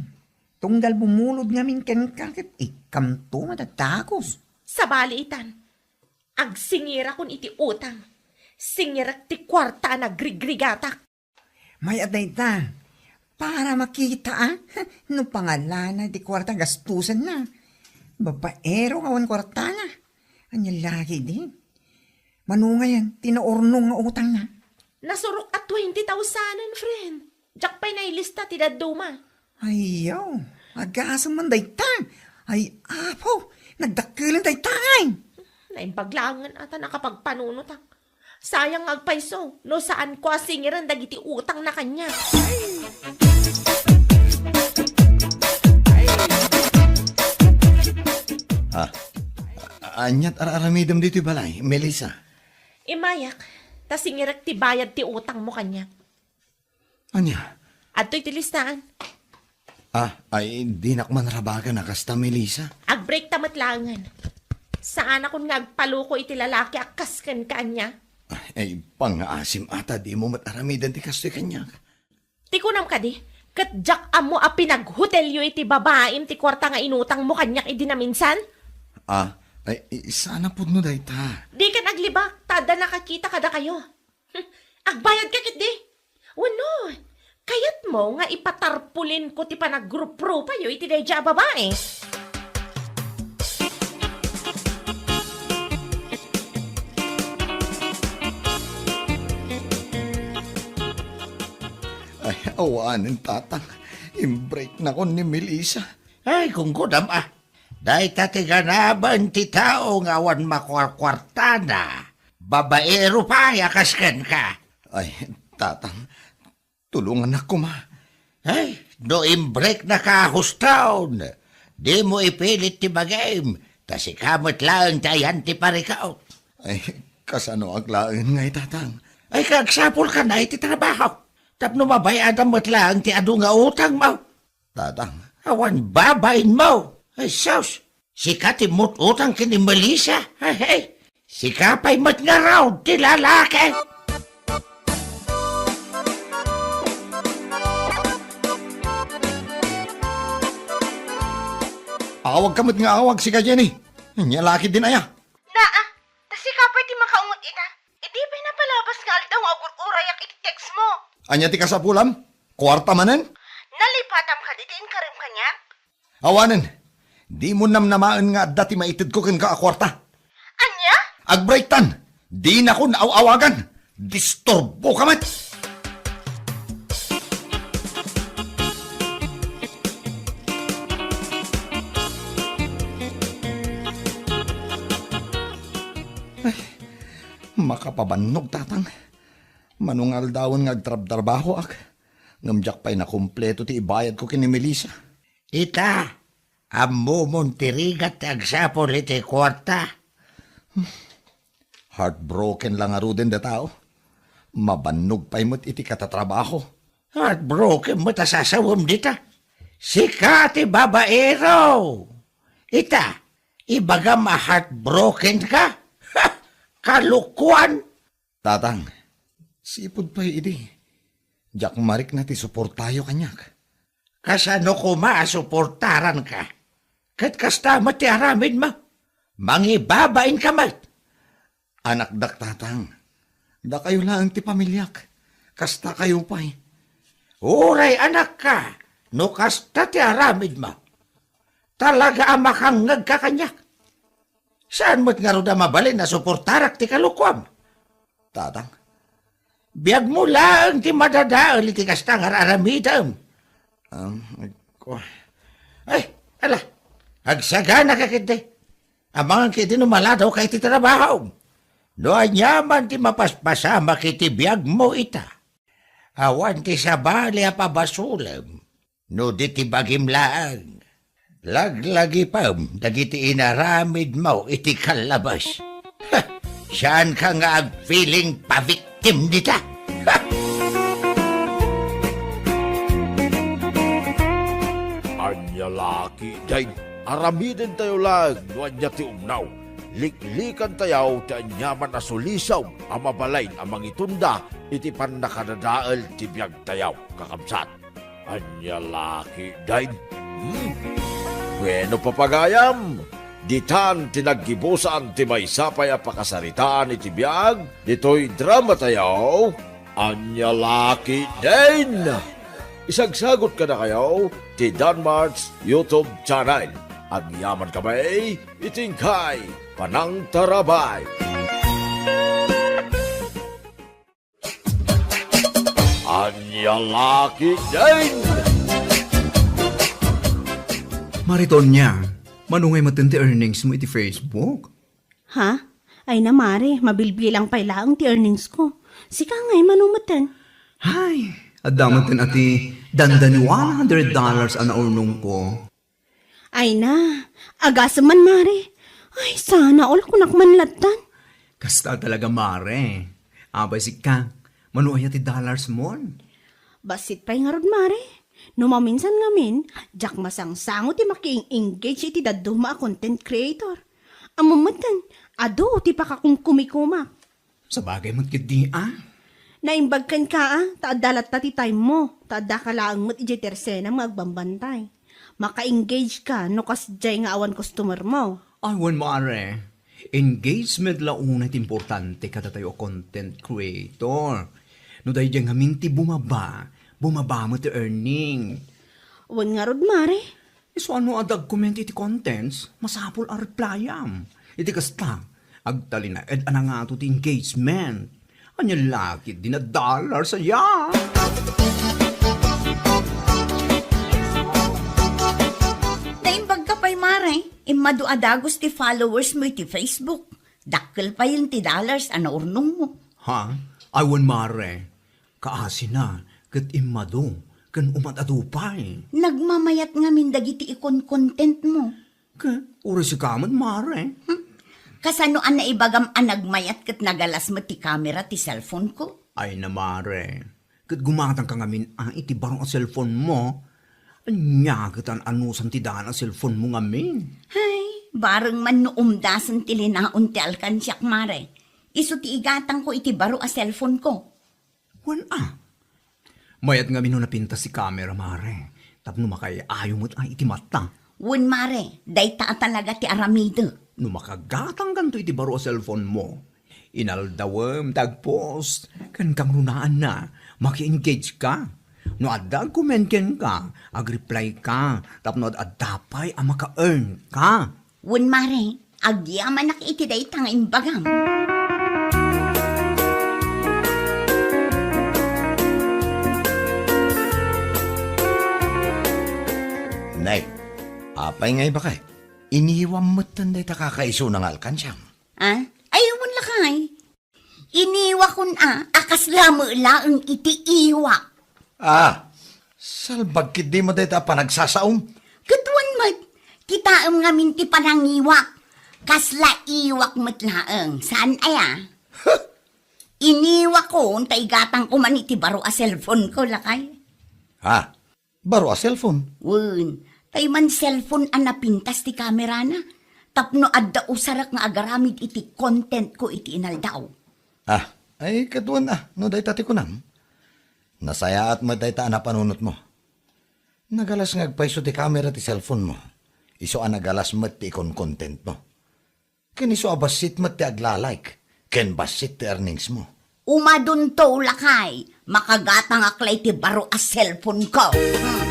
Tunggal bumulod ngamin kenka ket ikkamto madadagus. Sabali itan, agsingirakon iti utang. Singirek ti kuarta a nagrigrigatak. May-at dayta, para makita, a, no pangalana ti kuarta gastusenna. Babaero nga awan kuartana. Ania la ketdi? Mano ngayen ti naurnong nga utangna? Nasurok a twenty thousand, friend. Diak pay nailista ti dadduma. Ayaw, agasem man dayta. Ay, Apo, nagdakkelen dayta ngay. Naimbag laengen a ta nakapagpanunotak. Sayang nga agpayso no saanko a singiren dagiti utangna kaniak. Ah, a-, aniat ar-aramidem ditoy balay, Melissa? Immayak, ta singirek ti bayad ti utangmo kaniak. Ania? Adtoy ti listaan. Ah, ay, dinak man rabagan a kasta, Melissa. Agbreakta met laengen. Saanakon nga agpaluko iti lalaki a kas kenka, ania? Ay, pangngaasim a ta dimo met aramiden ti kastoy kaniak. Ti kunam kadi, ket diak ammo a pinaghotelyo iti babaim ti kuarta nga inutangmo kaniak idi naminsan? Ah, ay, saan a pudno dayta. Diken aglibak, ta adda nakakita kadakayo. Hmm, agbayadka ketdi? Wenno, kayatmo nga ipatarpulinko ti panagruprupayo iti daydiay a babai? Ay, awanen, Tatang. Imbreaknakon ni Melissa. Ay, gunggodam a. Dayta ti ganaben ti tao nga awan makuarkuartana. Babaero pay a kas kenka. Ay, Tatang, tulongannak koma. Ay, no imbreaknaka a huston, dimo ipilit ti bagim, ta sika met laeng ti ayan ti parikot. Ay, kasanoak laeng ngay, Tatang? Ay, kagsapulka na iti trabaho. Tapno mabayadam met laeng ti adu nga utangmo. Tatang. Awan babainmo. Ay, sus! Sika ti mut-utang ken ni Melissa. Ay, ay. Sika pay met ngarud ti lalaki. Awagka met nga awag, sika, Jenny. Ania la ketdin aya? Naa, ta sika pay ti makaungot ita. Idi pay napalabas nga aldaw nga agur-urayak iti text mo. Ania ti kasapulam? Kuarta manen? Nalipatam kadi ti inkarem kaniak? Awanen, dimo namnamaen nga adda ti maitedko kenka a kuarta. Ania? Agbreaktan! Dinakon aw-awagan! Disturboka met! Ay, makapabannog, Tatang. Mano nga aldawen nga agtrabtrabahoak, ngem diak pay nakumpleto ti ibayadko ken ni Melissa. Ita, ammomon ti rigat ti agsapul iti kuarta. Heartbroken la ngaruden da tao. Mabannog pay met iti katatrabaho. Heartbroken met a sasawem dita. Sika ti babaero. Ita, ibagam a heartbroken ka? Ha! Kalokoan! Tatang, sipud pay idi, diak marikna ti suportayo kaniak. Kasano koma a suportaranka? Ket kasta met ti aramidmo. Mangibabainka met. Anakdak, Tatang. Dakayo laeng ti pamiliak. Kastakayo pay. Uray anakka, no kasta ti aramidmo. Talaga a makangngegka kaniak. Saan met ngarud a mabalin a suportarak ti kalokoam? Tatang, biagmo laeng ti madadael iti kasta nga ar-aramidem. Am, ko-, ay, ala, agsaganaka ketdi. Amangan ketdi no maladawka iti trabahom. No aniaman ti mapaspasamak iti biagmo ita, awan ti sabali a pabasolem. No di ti bagim laeng, laglagipem dagiti inaramidmo iti kallabas. Ha! Saanka nga agpiling pa-victim dita? Ha! Ania la ketdin, aramidentayo laeng no ania ti umno. Liklikantayo ti aniaman a sulisog a mabalin a mangitunda iti pannakadadael ti biagtayo, kakabsat. Ania la ketdin? Hmm? Bueno, papagayam, ditan ti naggibusan ti maysa pay a pakasaritaan iti biag ditoy dramatayo, Ania la ketdin? Isagsagot kadakayo ti Danmart's YouTube channel. Agyaman kami iti inkay panangtarabay. Ania la ketdin? Mare Tonia, mano ngay metten ti earnings mo iti Facebook? Ha? Ay na, Mare, mabilbilang pay laeng ti earnings ko. Sika ngay, mano metten? Ay, adda metten a ti dandani one hundred dollars a naurnongko. Ay na, agasem man, Mare. Ay, sana all kunak man lattan. Kasta talaga, Mare. Apay sika, mano aya ti dollars mon? Bassit pay ngarud, Mare. No maminsan ngamin, diak masangsango ti makieng-engage iti dadduma a content creator. Ammom metten, adu ti pakakumkumikomak. Sabagay met ketdi a. Naimbag kenka a, ta adda latta ti time mo, ta addaka laeng met idiay tersenam nga agbambantay. Maka-engage ka no kasdiay nga awan customer mo. Ay, wen, Mare. Engagement la unay ti importante kadatayo a content creator. No daydiay ngamin ti bumaba, bumaba met ti earning. Wen ngarud, Mare. Isu a no adda agcomment iti contents, masapul a replyam. Iti kasta, agtalinaed a nangato ti engagement. Ania la ketdi a dollars aya? Naimbagka pay, Mare. Immadu a dagus ti followers mo iti Facebook. Dakkel payen ti dollars a naurnong mo. Ha? Ay, wen, Mare. Kaasina ket immadu ken umad-adu pay. Nagmamayat ngamin dagiti ikon-content mo. Ket uray sika met, Mare. Hmm? Kasano a naibagam a nagmayat ket nagalas met ti kamera ti cellphone ko? Ay na, Mare. Ket gumatangka ngamin a iti baro a cellphone mo. Ania ket an-anusan ti daan a cellphone mo ngamin? Hay, bareng man no umdasen ti linaon ti alkansiak, Mare. Isu ti igatangko iti baro a cellphone ko. Wen a. Mayat ngamin no napintas ti kamera, Mare, tapno makaay-ayo met a iti mata. Wen, Mare, dayta a talaga ti aramidek. No makagatangkanto iti baro a cellphone mo, inaldawem ti agpost ken kangrunaanna, maki-engage ka. No adda agcomment kenka, agreply ka, tapno ad-adda pay a maka-earn ka. Wen, Mare, agyamanak iti dayta nga imbagam. Nay, apay nga ibakay? Iniwam metten dayta kakaisuna nga alkansiam. Ah? Ay, wen lakay. Iniwakon a, a kasla met laeng iti iwak. Ah, salbag ketdi met dayta a panagsasaom. Ket wen met, kitaem ngamin ti panangiwak. Kasla iwak met laeng. Saan aya? Iniwakon ta igatangko man iti baro a cellphone ko, lakay. Ha? Baro a cellphone? Wen, tay man cellphone a napintas ti kamerana. Tapno adda usarek nga agaramid iti content ko iti inaldaw. Ah, ay, kaduan a, no dayta ti kunam. Nasayaat met dayta a napanunotmo. Nagalas nga agpayso ti kamera ti cellphone mo. Isu a nagalas met ti ikon-content mo. Ken isu a bassit met ti agla-like, ken bassit ti earnings mo. Umadunto, lakay, makagatangak la iti baro a cellphone ko. Hmm.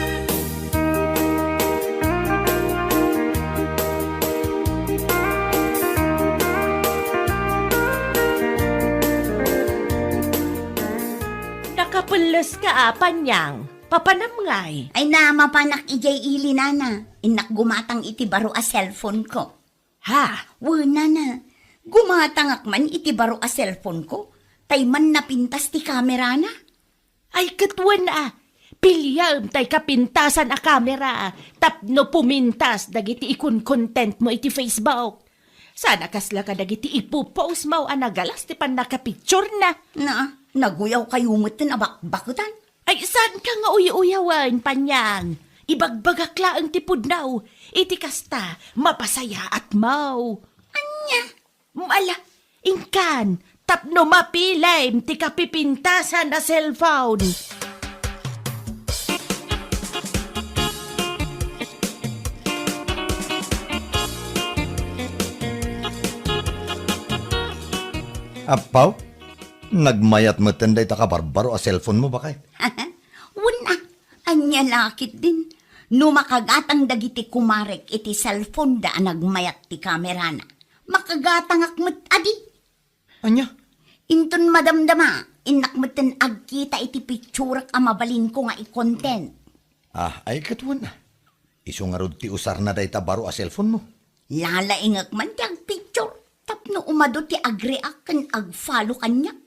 Nakapelles ka, a, Panyang. Papanam ngay? Ay na, mapanak idiay ili, nana. Innak gumatang iti baro a cellphone ko. Ha? Wen, nana. Gumatangak man iti baro a cellphone ko. Tay man napintas ti kamerana. Ay, ket wen a. Piliam tay kapintasan a kamera tapno pumintas dagiti ikon-content mo iti Facebook. Saan a kasla kadagiti ipopost mo a nagalas ti pannakapicturena. Na, naguyaw kayo met ten a bakbaketan. Ay, saan ka nga uy-uyawen, Panyang? Ibagbagak laeng ti pudno. Iti kasta, mapasayaat mo. Ania? Ala, inkan, tapno mapilem ti kapipintasan a cellphone. Appaw, nagmayat metten dayta kabarbaro a cellphone mo, baket? Wen a, ania la ketdin? No makagatang dagiti kumarek iti cellphone da a nagmayat ti kamerana, makagatangak met adi. Ania? Inton madamdama, innak metten agkita iti pitsurak a mabalinko nga i-content. Ah, ay, ket wen a. Isu ngarud ti usarna dayta baro a cellphone mo. Lalaingek man ti agpicture tapno umadu ti agreact ken agfollow kaniak.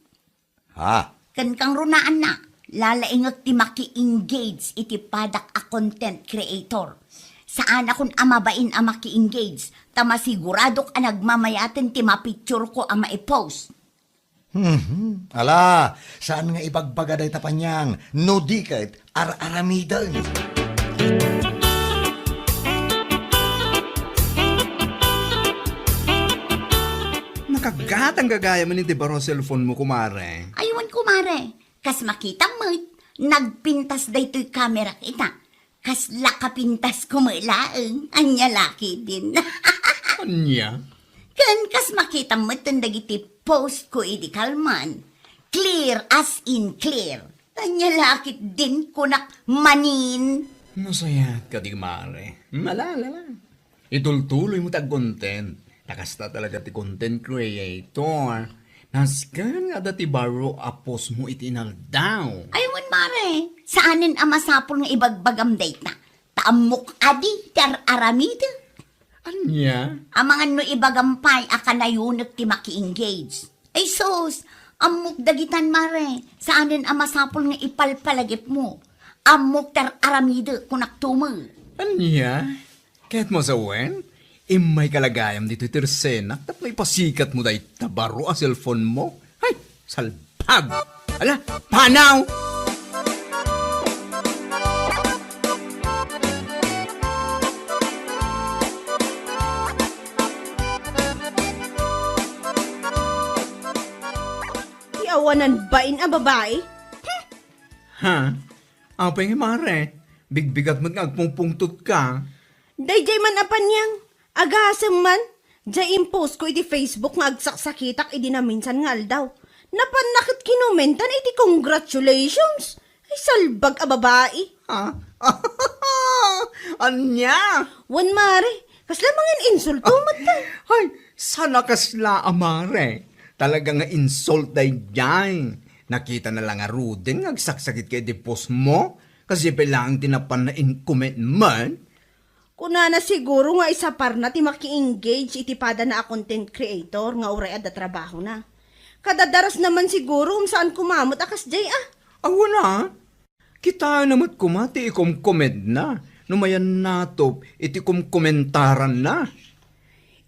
Ha? Ken kangrunaanna, lalaingek ti maki-engage iti padak a content creator. Saanakon a mabain a maki-engage, ta masiguradok a nagmamayaten ti mapicture ko a maipost. Mhm. Ala, saan nga ibagbaga dayta, Panyang, no di ket ar-aramiden. Nakagatang gagayamen iti baro a cellphone mo, kumare. Ay, wen, kumare. Kas makitam met, nagpintas daytoy kamerak ita. Kasla kapintas ko met laeng. Ania la ketdin? Ania? Ken kas makitam metten dagiti post ko idi kalman. Clear as in clear. Ania la ketdin kunak manin? Nasayaat kadi, kumare. Ala, ala, ala. Itultuloy mo ti agcontent. Ta kasta talaga ti content creator. Nasken nga adda ti baro a post mo iti inaldaw. Ay, wen, mare. Saanen a masapul nga ibagbagam dayta. Ta ammok adi ti ar-aramidek. Ania? Amangan no ibagam pay a kanayonek ti maki-engage. Ay sus, ammok dagitan, mare. Saanen a masapul nga ipalpalagipmo. Ammok ti ar-aramidek, kunak tumo. Ania? Ket masawen, immayka la gayam ditoy tersenak tapno ipasikatmo dayta baro a cellphone mo. Ay, salbag! Ala, panaw! Ti awanan bain a babai? Hmm. Ha? Apay nga, mare? Bigbigat met nga agpungpungtot ka. Daydiay man a Panyang, agasem man. Diay impost ko iti Facebook nga agsaksakitak idi naminsan nga aldaw. Napanna ket kinumentan iti congratulations. Ay, salbag a babai. Ha? Ania? Wen, mare, kasla mangin insulto met. Ay, saan a kasla a mare. Talaga nga insult daydiay. Nakitana la ngaruden nga agsaksakitka iti post mo. Kasdiay pay laeng ti napanna in-comment met. Kunana siguro nga isaparna ti maki-engage iti padana a content creator nga uray adda trabahona. Kadadarasna man siguro, um, saan koma met a kasdiay, a? Awan a. Kitaenna met koma ti ikomkomentna no mayan natop iti komkomentaranna.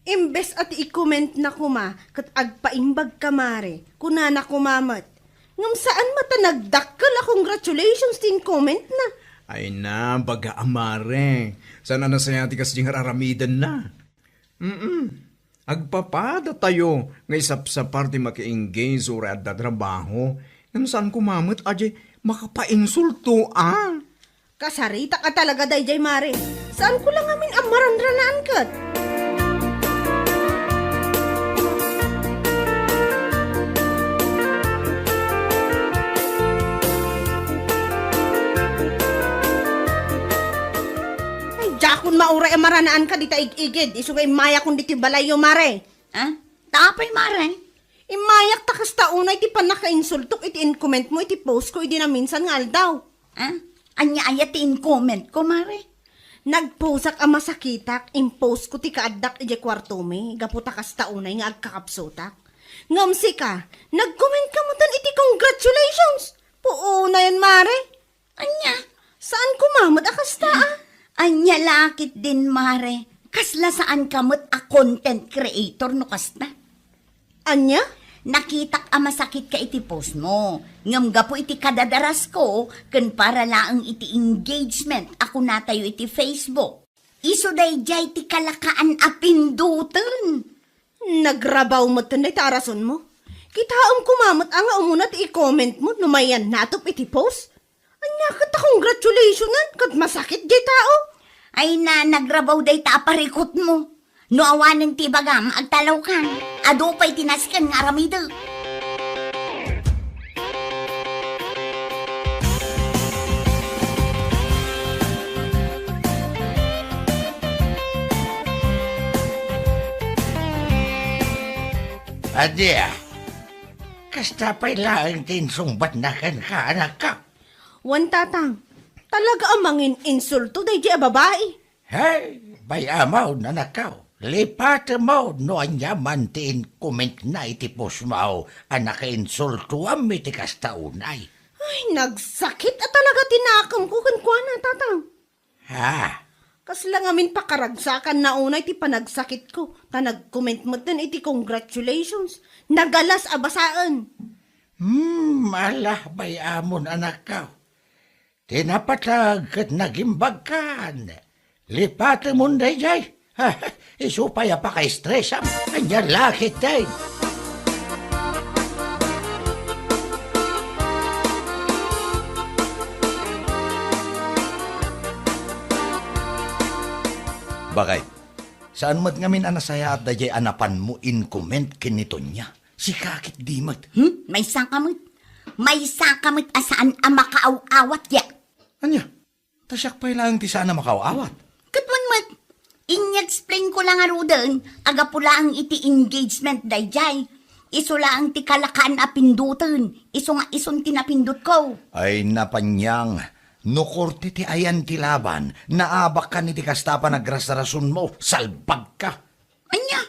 Imbes a ti ikomentna koma ket agpaimbagka, Mare, kunana koma met, ngem saan met a nagdakkel a congratulations ti inkomentna. Ay na, baga a, Mare. Saan a nasayaat ti kasdi nga ar-aramidenna. Mm. Agpapadatayo nga isapsapar ti maki-engage uray adda trabaho. Ngem saan koma met a diay makapainsulto a. Kasaritak a talaga daydiay, Mare. Saanko la ngamin a maranranaan ket. Ay, diakon mauray a maranaanka dita ig-igid. Isu nga immayakon ditoy balayyo, Mare. Ah? Ta apay, Mare? Immayak ta kasta unay ti pannakainsultok iti inkomentmo iti postko idi naminsan nga aldaw. Ah? Ania aya ti inkomentko, Mare? Nagposak a masakitak, impostko ti kaaddak idiay kuartomi, gapu ta kasta unay nga agkakapsutak. Ngem sika, nagkomentka metten iti congratulations! Puonayen, Mare! Ania? Saan koma met a kasta, a? Ania la ketdin, Mare? Kasla saanka met a content creator no kasta? Ania? Nakitak a masakitka iti postmo, ngem gapu iti kadadarasko ken para laeng iti engagement a kunatayo iti Facebook, isu daydiay ti kalakaan a pindoten. Nagrabaw metten dayta a rasonmo. Kitaem koma met a nga umuna ti i-commentmo no mayan natop iti post. Ania ket a congratulationan ket masakit diay tao? Ay na, nagrabaw dayta a parikutmo. No awanen ti ibagam, agtalawkan. Adu pay ti nasken nga aramidek. Ania, kasta pay laeng ti insungbatna kenka, anakko? Wen, Tatang, talaga a mangin-insulto daydiay a babai. Hey, bay-amon, anakko. Lipatemon no ania man ti inkomentna iti postmo a nakainsultoam iti kasta unay. Ay, nagsakit a talaga ti nakemko kenkuana, Tatang. Ha? Kasla ngamin pakaragsakanna unay ti panagsakitko, ta nagcomment metten iti congratulations. Nagalas a basaen. Hmm, ala, bay-amon, anakko. Ti napateg ket nagimbagkan. Lipatemon daydiay. Isu pay a pakaestresam. Ania la ketdin? Bakit? Saan met ngamin a nasayaat daydiay a napanmo in-comment ken ni Tonia? Sika ketdi met. Hmm? Maysaka met. Maysaka met a saan a makaaw-awat, ya. Ania? Ta siak pay laeng ti saan a makaaw-awat. Ket wen met, in-explain ko la ngaruden a gapu laeng iti engagement daydiay. Isu laeng ti kalakaan a pindoten, isu nga isun ti napindotko. Ay, napaniang, no korte ti ayan ti laban, naabakkan iti kasta a panagrasrasonmo, salbagka. Ania?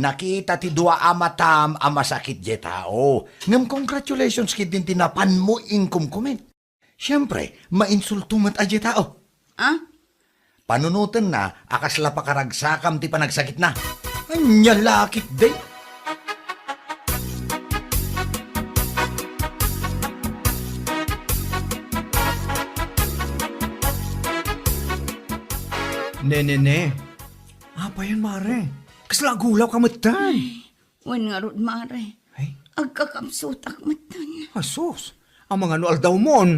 Nakita ti dua a matam a masakit diay tao. Ngem congratulations ketdin ti napanmo in-comment. Siempre, mainsulto met a diay tao. Ah? Panunotenna a kasla pakaragsakam ti panagsakitna. Ania la ketdin? Ne, ne, ne. Apayen, Mare? Kasla agulawka metten? Ay, wen ngarud, Mare. Ay. Agkakapsutak metten. Asus, amangan no aldawmon?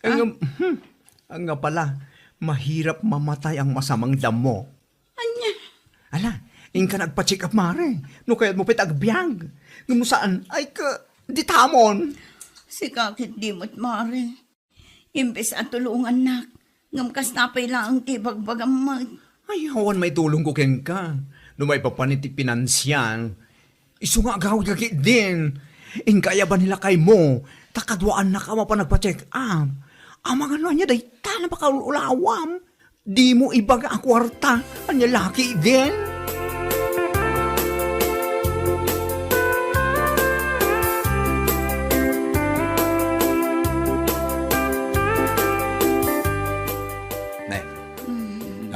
Eh, Ah? nga, hmm, nga pala, mahirap mamatay ang masamang damo. Ania? Ala, inka nagpa-check up, Mare. No kayatmo pay ta agbiag. Ngem no saan, ay ka, ditamon. Sika ketdi met, Mare. Imbes a tulongannak, ngem kasta pay laeng ti ibagbagam met. Ay, awan maitulongko kenka. No maipapan iti pinansial, isu nga agawidka ketdin. Inka aya ba ni lakaymo, ta kaduaannak a mapan nagpa-check up. Amangan no ania dayta a napakaul-ulawam. Dimo ibaga a kuarta, ania la ketdin?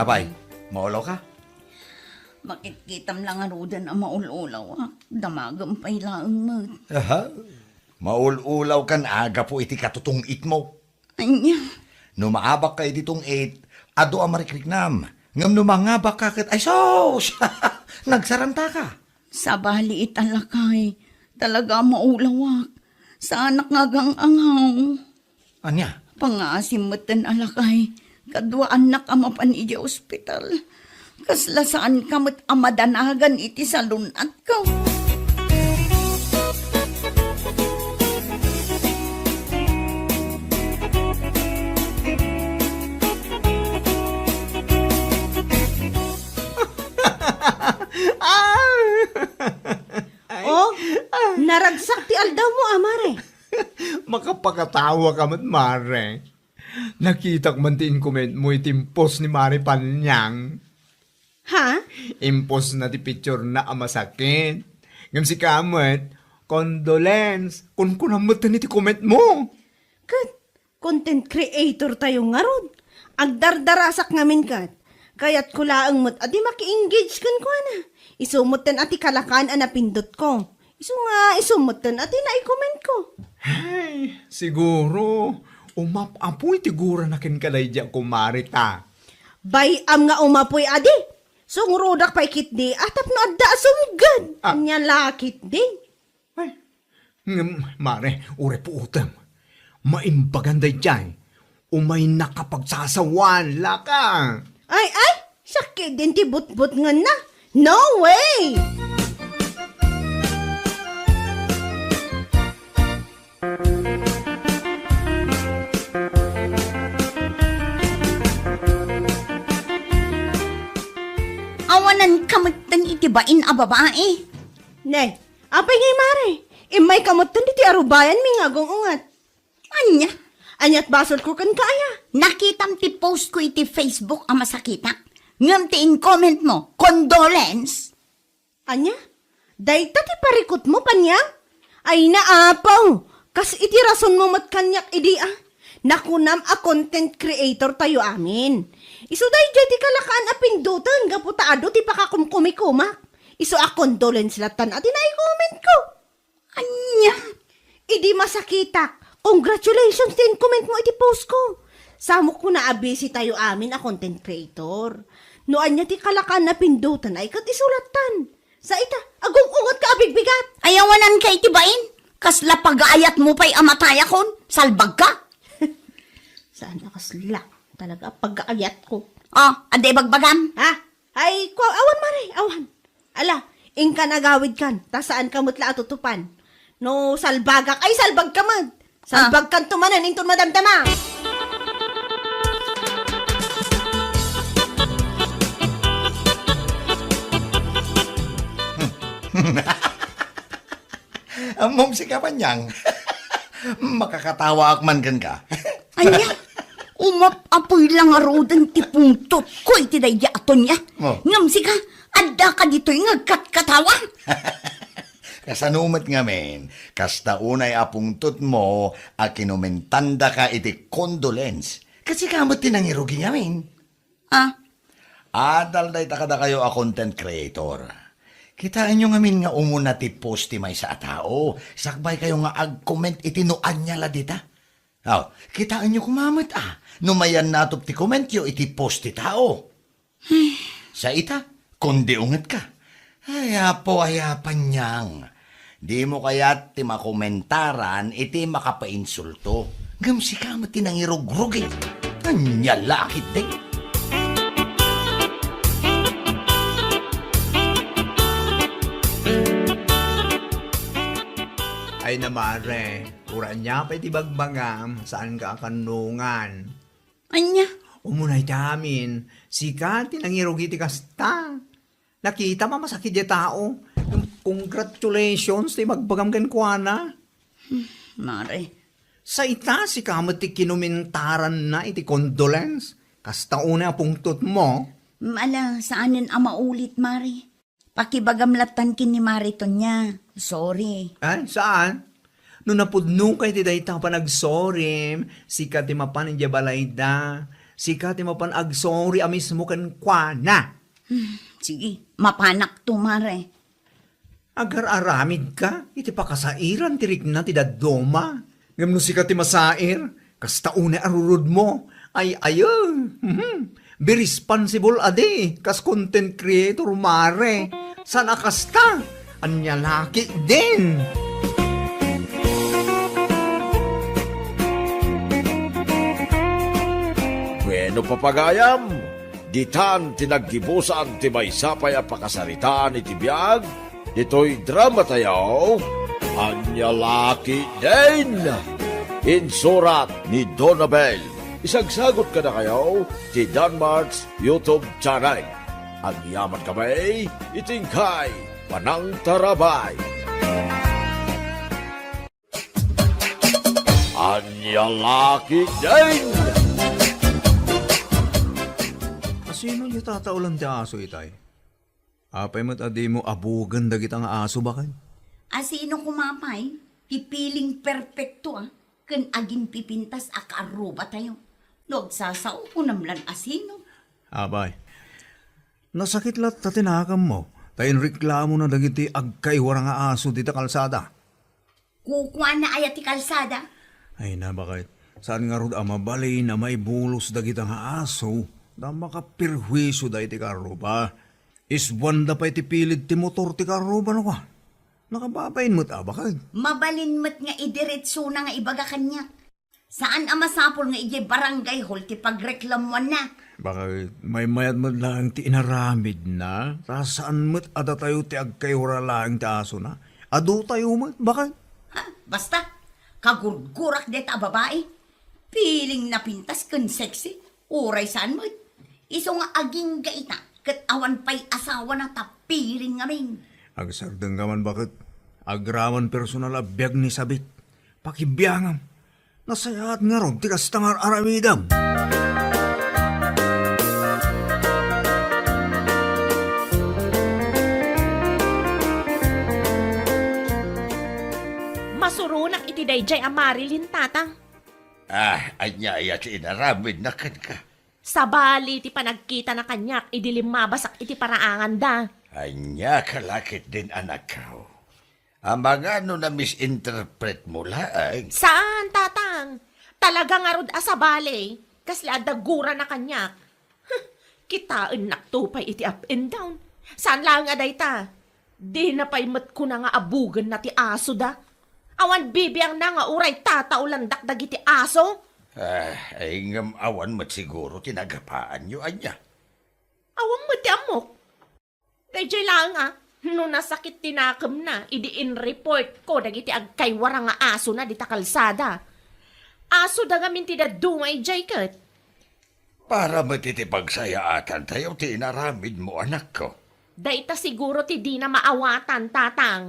Apay, maulaw ka? Makitkitam la ngaruden a maul-ulaw, ah. Damagem pay laeng met. Aha. Maul-ulaw kan agapu iti katutong-itmo. Ania? No maabak ka iti tong-it, adu a marikriknam. Ngem no mangabak ka ket, ay sus! Nagsaranta ka. Sabali ita lakay, talaga a maulawak. Saanak nga agang-angaw. Ania? Pangaasim metten a lakay, kaduaannak a mapan idiay ospital. Kasla saanka met a madanagan iti salun-atko. Oh, naragsak ti aldawmo, a, mare. Makapakatawa ka met, mare. Nakitak man ti inkomentmo iti impos ni Mare Panyang. Ha? Impos na ti picture na a masakit. Ngem sika met, condolence, kunkunam met iti comment mo. Ket, content creator tayo ngarud. Agdardarasak ngamin ket. Kayatko laeng met a di maki-engage kenkuana. Isu met a ti kalakan a napindotko. Isu nga, isu met a ti nai-comment ko. Ay, siguro, umap-apoy ti gurana kenka daydi a kumare ta. Bay-am nga umapoy adi. Sungrudak pay ketdi, a tapno adda a sumged. Ah. Ania la ketdi. Ay, ngem, mare, uray puotem. Maimbagan daydiay. Umaynak a pagsasawan, laka. Ay, ay, sakit din ti butbutngenna. No way! Awanan ka metten iti bain a babae. Ne, apay ngay, mare? Immay ka metten iti arubayanmi nga agung-unget. Ania? Aniat basolko kenka aya? Nakitam ti post ko iti Facebook a masakitak. Ngem ti in-comment mo, condolence? Ania? Dayta ti parikutmo, Panyang? Ay, naapaw! Kas iti rasonmo met kaniak idi a. Nakunam a content creator tayo amin. Isu daydiay ti kalakaan a pindoten gapu ta adu ti pakakumkumikumak. Isu a condolence lattan a ti nai-comment ko. Ania? Idi masakitak, congratulations ti in-comment mo iti post ko. Samok kuna a busy tayo amin a content creator. No ania ti kalakan a pindotan ay ket isulattan. Sa ita, agung-unget ka a bigbigat. Ayawanan ka iti bain. Kasla pagaayat mo pay a matayakon. Salbag ka. Saan a kasla? Talaga, pagaayat ko. Oh, adi bagbagam? Ha? Ay, kwa, awan, mare, awan. Ala, inkan agawidkan, ta saan ka met la a tutupan. No salbagak, ay salbag ka met. Ah. Salbagkan to manen, inton madamdama. Ammom sika, Panyang. Makakatawaak man kenka. Ania? Umap-apoy la ngaruden ti pungtotko iti daydi a Tonia. Oh. Ngem sika, adda ka ditoy nga agkatkatawa. Kasano met ngamin, kasta unay a pungtotmo a kinomentandaka iti condolence. Ket sika met ti nangirugi ngamin. Ah. Adal dayta kadakayo a content creator. Kitaenyo ngamin nga umuna ti post ti maysa a tao, sakbay kayo nga ag-comment iti no ania la dita. Aw, kitaenyo koma met a, no mayannatop ti commentyo iti post ti tao. Sa ita, kundi unget ka. Ay, apo, ay, a Panyang. Dimo kayat ti makomentaran iti makapainsulto? Ngem sika met ti nangirugrugi. Ania la ketdi? Ay na, mare, uray ania pay ti bagbagam, saanka a kannungan. Ania? Umunay ti amin, sika ti nangirugi ti kasta. Nakitam a masakit diay tao. Congratulations ti ibagbagam kenkuana. Hmm, mare. Sa ita, sika met ti kinomentaranna iti condolence. Kasta unay a pungtotmo. Ala, saanen a maulit, mare. Pakibagam lattan ken ni Mare Tonia. Sorry. Ay, saan? No napudnokay ti dayta a panagsorim, sika ti mapan idiay balayda. Sika ti mapan agsorry a mismo kenkuana. Hmm, sige, mapanakto, Mare. Agar-aramidka iti pakasairan ti rikna ti dadduma. Ngem no sika ti masair, kasta unay a rurudmo. Ay, ayo. Mhm. Be responsible a di, kas content creator, Mare. Saan a kasta? Ania la ketdin? Bueno, papagayam, ditan ti naggibusan ti maysa pay a pakasaritaan iti biag ditoy dramatayo. Ania la ketdin? Insurat ni Donabel. Isagsagot kadakayo ti Danmart's YouTube channel. Agyaman kami iti inkay panangtarabay. Ania la ketdin? Asino ti tataulan ti aso itay? Apay met a dimo abugen dagita nga aso, baket? Asino koma pay ti piling perpekto a ken aginpipintas a kaarrubatayo? No agsasao, kunam lan asino. Apay, nasakit latta ti nakemmo, ta inreklamona dagiti agkaiwara nga aso dita kalsada. Kukuana aya ti kalsada? Ay na, baket. Saan ngarud a mabalin a maibulos dagita nga aso, ta makaperhuisioda iti kaarruba. Isbuanda pay ti pilid ti motor ti kaarruba, no ka? Nakababain met a, baket. Mabalin met nga idiretsona nga ibaga kaniak. Saan a masapul nga idiay barangay hall ti pagreklamuanna. Baket, maymayat met laeng ti inaramidna, ta saan met a datayo ti agkaiwara laeng ti asona. Adotayo met, baket. Ha? Basta, kagurgurak dayta a babai. Piling napintas ken sexy, uray saan met. Isu nga agingga ita, ket awan pay asawana ta piling ngamin. Agsardengka man, baket. Agraman personal a biag ni sabit. Pakibiangam. Nasayaat ngarud ti kasta nga ar-aramidem. Masuronak iti daydiay a Marilyn, Tatang. Ah, ania aya ti inaramidna kenka? Sabali ti panagkitana kaniak idi limmabasak iti paraanganda. Ania ka la ketdin, anakko? Amangan no na-misinterpretmo laeng? Saan, Tatang. Talaga ngarud a sabali. Kasla adda gurana kaniak. Huh, kitaennakto pay iti up and down. Saan laeng a dayta. Dina pay met kuna nga abugenna ti asoda. Awan bibiangna nga uray tataulandak dagiti aso. Ah, ay, ngem awan met siguro ti nagapaanyo, ania? Awan met ti ammok. Daydiay laeng a, no nasakit ti nakemna, idi in-report ko dagiti agkaiwara nga asona dita kalsada. Asoda ngamin ti dadduma idiay ket. Para met iti pagsayaatantayo ti inaramidmo, anakko. Dayta siguro ti dina maawatan, Tatang.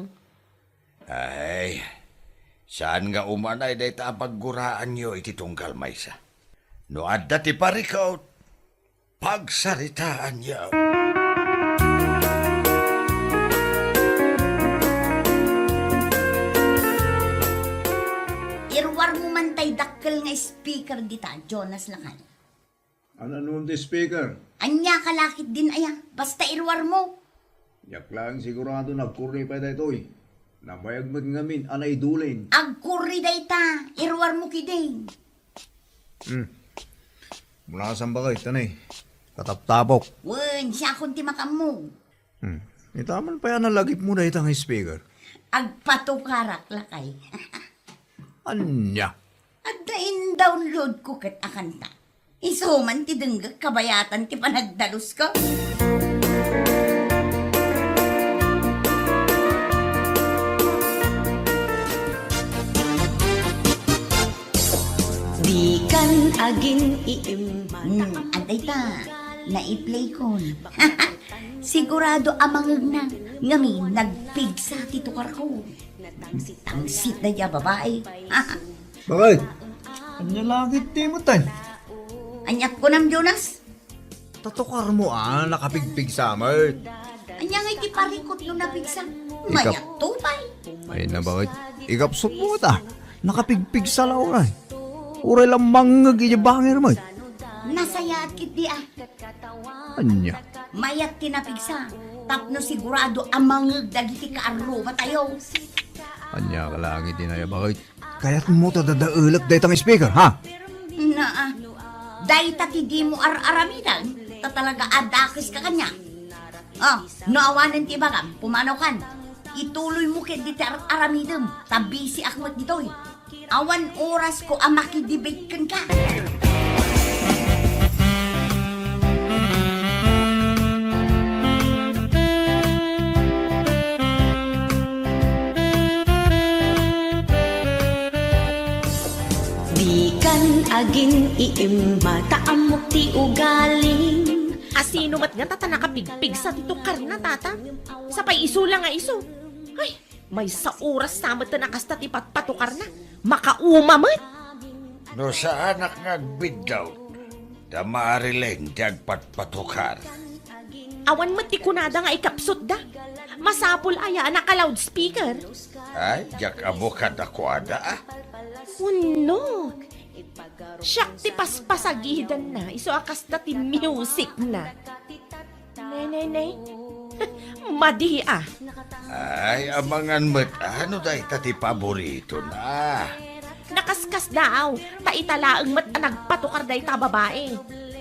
Ay, saan nga umanay dayta a pagguraanyo iti tunggal maysa? No adda ti parikut, pagsaritaanyo. Iruarmo man tay dakkel nga speaker dita, Jonas, lakay. An-anon ti speaker? Ania ka la ketdin aya? Basta iruarmo. Diak laeng sigurado nagkurri pay daytoy. Nabayag met ngamin a naidulin. Agkurri dayta, iruarmo ketdin. Hmm. Mulasan ba kay tanay? Kataptapok. Wen, siakon ti makammog. Hmm. Ita man pay a nalagipmo dayta nga speaker. Agpatukarak, lakay. Ania? Adda in-download ko ket a kanta. Isu man ti denggek kabayatan ti panagdalusko. Dikan agin-iimman. Hmm, adda ita. Nai-play kon. Sigurado a mangngegna. Ngamin, nagpigsa ti tukarko. Tangsit dayta a babai. Bakit? Ania la ketdi met tay? Ania kunam, Jonas? Ta tukarmo a, nakapigpigsa met. Ania ngay ti parikut no napigsa? Ikap- Mayat to pay. Ay na, bakit? Ikapsut mo ta. Nakapigpigsa la uray. Uray la mangngeg iti bangir met. Nasayaat ketdi a. Ania? Mayat ti napigsa, tapno sigurado a mangngeg dagiti kaarrubatayo. Ania ka laeng iti naibaga? Kayatmo ta dadaelek dayta nga speaker, ha? Naa, dayta ti dimo ar-aramiden, ta talaga a dakeska kaniak. Ah, no awanen ti ibagam, pumanaw kan. Ituloymo ketdi ti ar-aramidem, ta bisiak met ditoy. Awan orasko a makidebate kenka. Dikan agin-iimma, ta ammok ti ugalim. A sino met nga tata nakapigpigsa ti tukarna, tata? Sapay isu la nga isu. Ay, maysa oras sa met a kasta ti patpatukarna. Makauma met. No saanak nga agbiddaw, da Marilyn ti agpatpatukar. Awan met ti kunada nga ikapsutda. Masapul aya a naka-loudspeaker? Ay, diak ammo kadakuada, a. Wenno, siak ti paspasagidanna, isu a kasta ti musicna. Ne, ne, ne. Madi a. Ay, amangan met, a, no dayta ti paboritona. Nakaskasdaaw, ta ita laeng met a nagpatukar dayta a babai.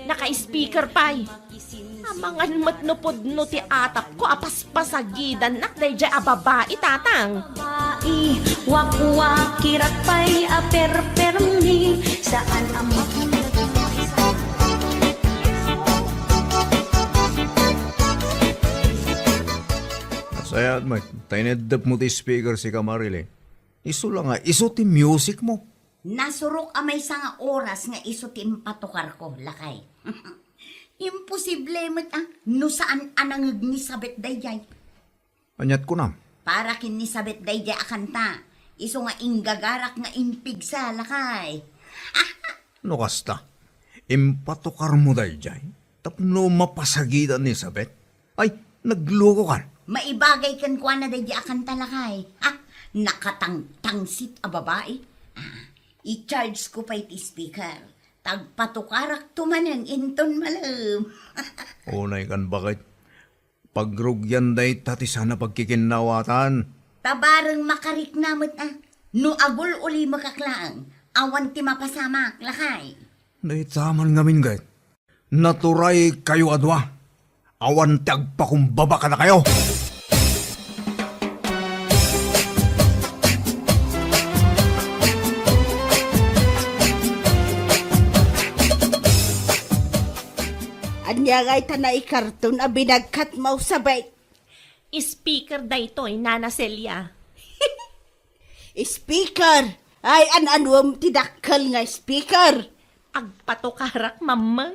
Naka-speaker pay. Amangan met no pudno ti atapko a paspasagidannak daydiay a babai, tatang. Babai, wakwak, kirat pay a perpermi, saan a mak- Nasayaat met, ta ineddepmo ti speaker, sika, Marilyn. Isu la nga isu ti musicmo. Nasurok a maysa nga oras nga isu ti impatukarko, lakay. Imposible met a no saan a nangngeg ni Sabet daydiay. Aniat kunam? Para ken ni Sabet daydiay a kanta, isu nga inggagarak nga impigsa, lakay. No kasta, impatukarmo daydiay tapno mapasagidan ni Sabet? Ay, naglukokan. Maibagay kenkuana daydiay a kanta, lakay. Ha? Nakatangtangsit a babai. Ah, i-charge ko pay ti speaker. Tagpatukarakto manen inton malem. Unay kan baket. Pagrugian dayta ti saan a pagkikinnawatan. Ta bareng makarikna met a. No agul-ulimekak laeng, awan ti mapasamak, lakay. Dayta man ngamin, ket. Naturay kayo a dua. Awan ti agpakumbaba kadakayo. Ania ngay ta naikarton a binagkatmo, Sabet? Speaker daytoy, Nana Celia. Speaker! Ay, an-anuem ti dakkel nga speaker? Agpatukarak, Mama.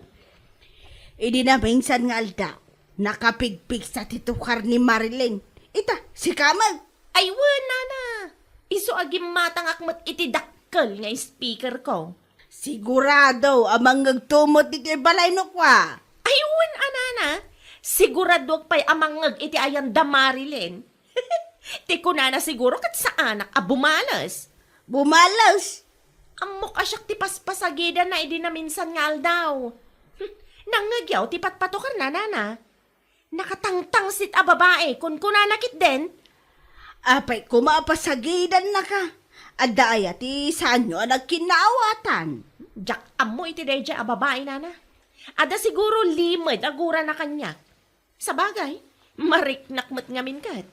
Idi naminsan nga aldaw, nakapigpigsa ti tukar ni Marilyn. Ita, sika met. Ay, wen, Nana. Isu a gimmatangak met iti dakkel nga speaker ko. Sigurado a mangngegto met iti balay no kua? Ay, wen a, Nana. Siguradoak pay a mangngeg iti ayan da Marilyn. Ti kunana siguro ket saanak a bumales. Bumales? Ammok a siak ti paspasagidanna idi naminsan nga aldaw. Hm, nangngegyo ti patpatukarna, Nana. Nakatangtangsit a babai, kunkunana ketdin. Apay koma a pasagidannaka. Adda aya ti saanyo a nagkinnaawatan? Diak ammo iti daydiay a babai, Nana. Adda siguro limed a gurana kaniak. Sabagay, mariknak met ngamin ket.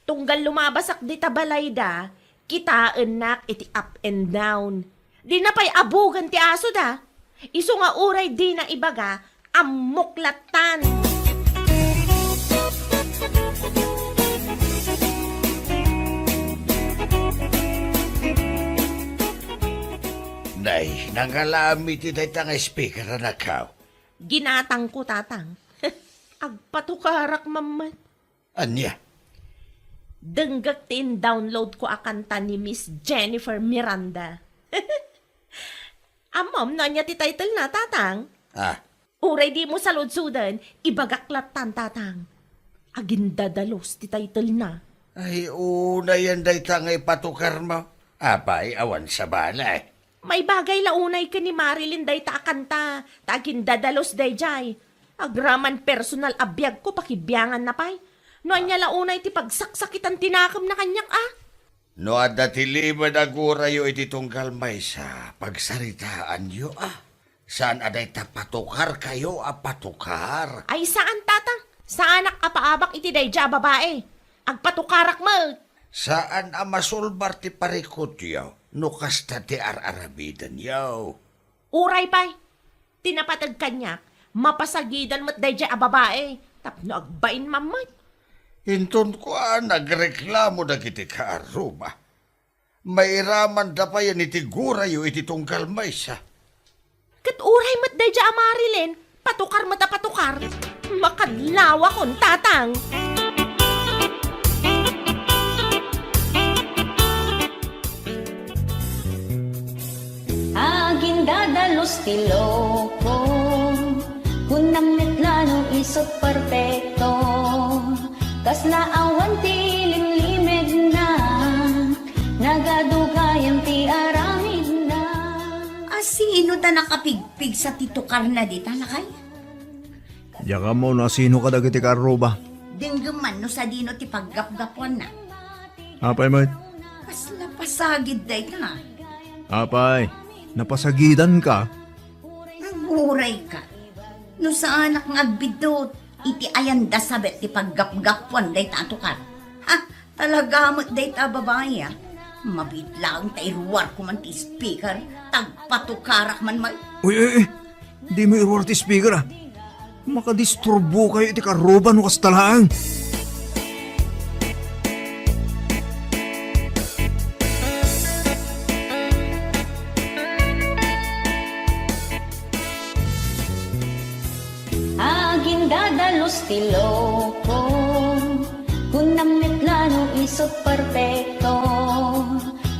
Tunggal lumabasak dita balayda, kitaennak iti up and down. Dina pay abugen ti asoda. Isu nga uray dina ibaga, ammok lattan. Nay, nangalami ti dayta nga speaker, anakko. Ginatangko, Tatang. Agpatukarak mammet. Ania? Denggek ti in-download ko a kanta ni Miss Jennifer Miranda. Ammom no ania ti title na, Tatang? Ah. Uray dimo saludsoden, ibagak lattan, Tatang. Agindadalus ti title na. Ay, unayen dayta nga ipatukarmo. Apay, awan sabali. Maibagay la unay ken ni Marilyn dayta a kanta, ta agindadalus daydiay. Agraman personal a biagko, pakibianganna pay. No ania la unay ti pagsaksakitan ti nakemna kaniak, a? No adda ti limed a gurayo iti tunggal maysa, pagsaritaanyo, a? Saan a dayta patukarkayo a patukar? Ay, saan, tatang. Saanak a paabak iti daydiay a babai. Agpatukarak met. Saan a masulbar ti parikutyo no kasta ti ar-aramidenyo. Uray pay, ti napateg kaniak, mapasagidan met daydiay a babai tapno agbain mammet. Inton kuan, nagreklamo dagiti kaarruba. Mairamanda payen iti gurayo iti tunggal maysa. Ket uray met daydiay a Marilyn, patukar met a patukar. Makadlawakon, tatang. Agindadalus ti loko, kunam met la no isut' perfecto. Kasla awan ti limlimedna, nagadu gayam ti aramidna. A, sino ta nakapigpigsa ti tukarna dita, lakay? Diak ammo no asino kadagiti kaarruba. Denggem man no sadino ti paggapgapuanna. Apay met? Kasla pasagid dayta. Apay, napasagidanka? Agurayka. No saanak nga agbiddut, iti ayanda sabet ti paggapgapuan dayta a tukar. Ha? Talaga met dayta a babai, a. Mabiit laeng ta iruarko man ti speaker, ta agpatukarak man met. Uy, uy, uy! Dimo iruar ti speaker, a. Makadisturbokayo iti kaarruba no kasta laeng. Agindadalus ti loko, kunam met la no isut' perfecto.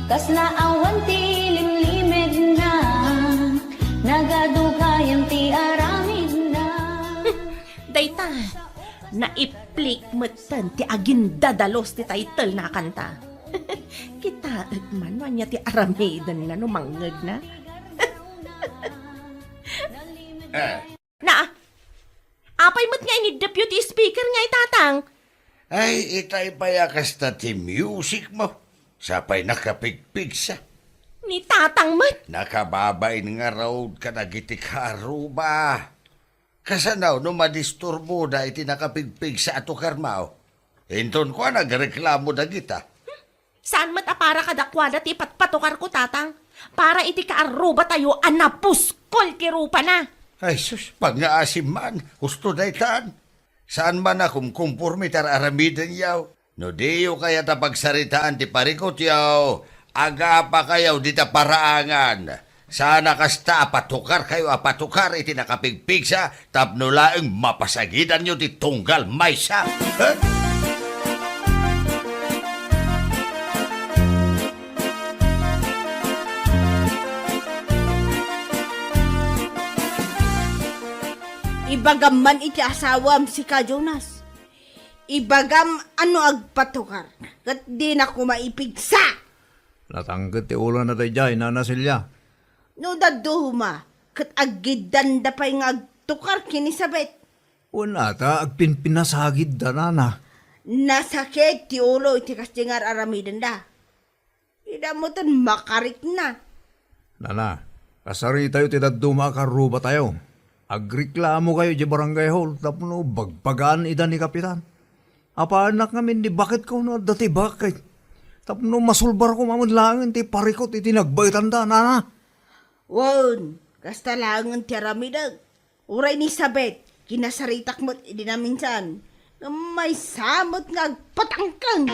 Kasla awan ti limlimedna, nagadu gayam ti aramidna. Dayta, naiplik metten ti agindadalus ti title na kanta. Kitaek man no ania ti aramidenna no mangngegna. Eh, Na, apay met nga iniddepyo ti speaker nga itatang? Ay, itay pay a kasta ti music mo. Sapay nakapigpigsa. Ni tatang met? Nakababain ngarud kadagiti kaarruba. Kasano no madisturboda iti nakapigpigsa a tukarmo? Inton kua, nagreklamo dagita. Saan met a para kadakuada ti ipatpatukarko, tatang. Para iti kaarrubatayo a napuskol ti rupana. Ay sus, pangngaasim man, husto daytan. Saan man a kumkumporme ti ar-aramidenyo. No diyo kayat a pagsaritaan ti parikutyo, agapakayo dita paraangan. Saan a kasta a patukarkayo a patukar iti nakapigpigsa tapno laeng mapasagidanyo ti tunggal maysa. Eh? Ibagam man iti asawam, sika Jonas. Ibagam a no agpatukar, ket dina koma ipigsa. Natangket ti ulona daydiay, Nana Celia. No dadduma, ket aggiddanda pay nga agtukar ken ni Sabet. Wen ata, agpinpinasagidda, Nana. Nasakit ti ulo iti kasdi nga ar-aramidenda. Ida metten makarikna. Nana, kasaritayo ti dadduma a karrubatayo. Agreklamokayo idiay barangay hall tapno bagbagaan ida ni Kapitan. Apaannak ngamin ni baketko no adda ti baket. Tapno masulbarko man laengen ti parikut iti nagbaetanda, Nana. Wen, kasta laengen ti aramidek. Uray ni Sabet, kinasaritak met idi naminsan. Ngem maysa met nga agpatangkeng.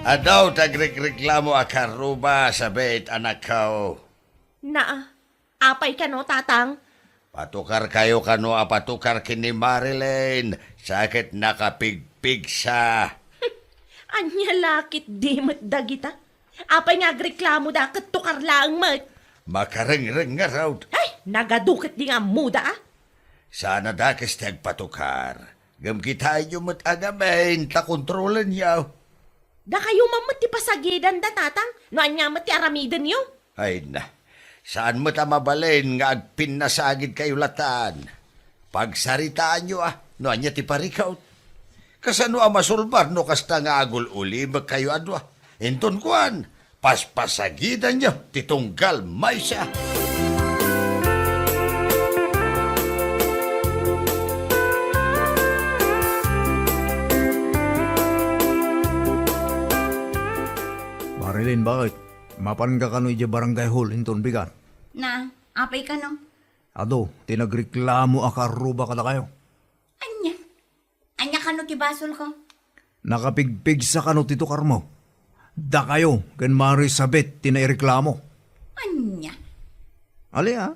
Adu ti agrekreklamo a karruba, Sabet, anakko. Naa, apay kano, Tatang? Patukarkayo kano a patukar ken ni Marilyn, sa ket nakapigpigsa. Ania la ketdi met dagita? Apay nga agreklamoda ket tukar laeng met? Makarengreng nga raw. Ay! Nagadu ketdi nga ammoda, a? Saan a dakes ti agpatukar. Ngem kitaenyo met a ngamin ta kontrolenyo. Dakayo man met ti pasagidanda, Tatang, no ania met ti aramidenyo? Ay na, saan met a mabalin nga agpinnasagidkayo latan. Pagsaritaanyo a, no ania ti parikut. Kasano a masulbar no kasta nga agul-ulimekkayo a dua? Inton kuan, paspasagidanyo ti tunggal maysa. Marilyn, bakit? Mapanka kano idiay barangay hall inton bigat? Na, apay kano? Adu ti nagreklamo a kaarruba kadakayo. Ania? Ania kano ti basolko? Nakapigpigsa kano ti tukarmo? Dakayo ken Marisabet ti naireklamo. Ania? Ali, a?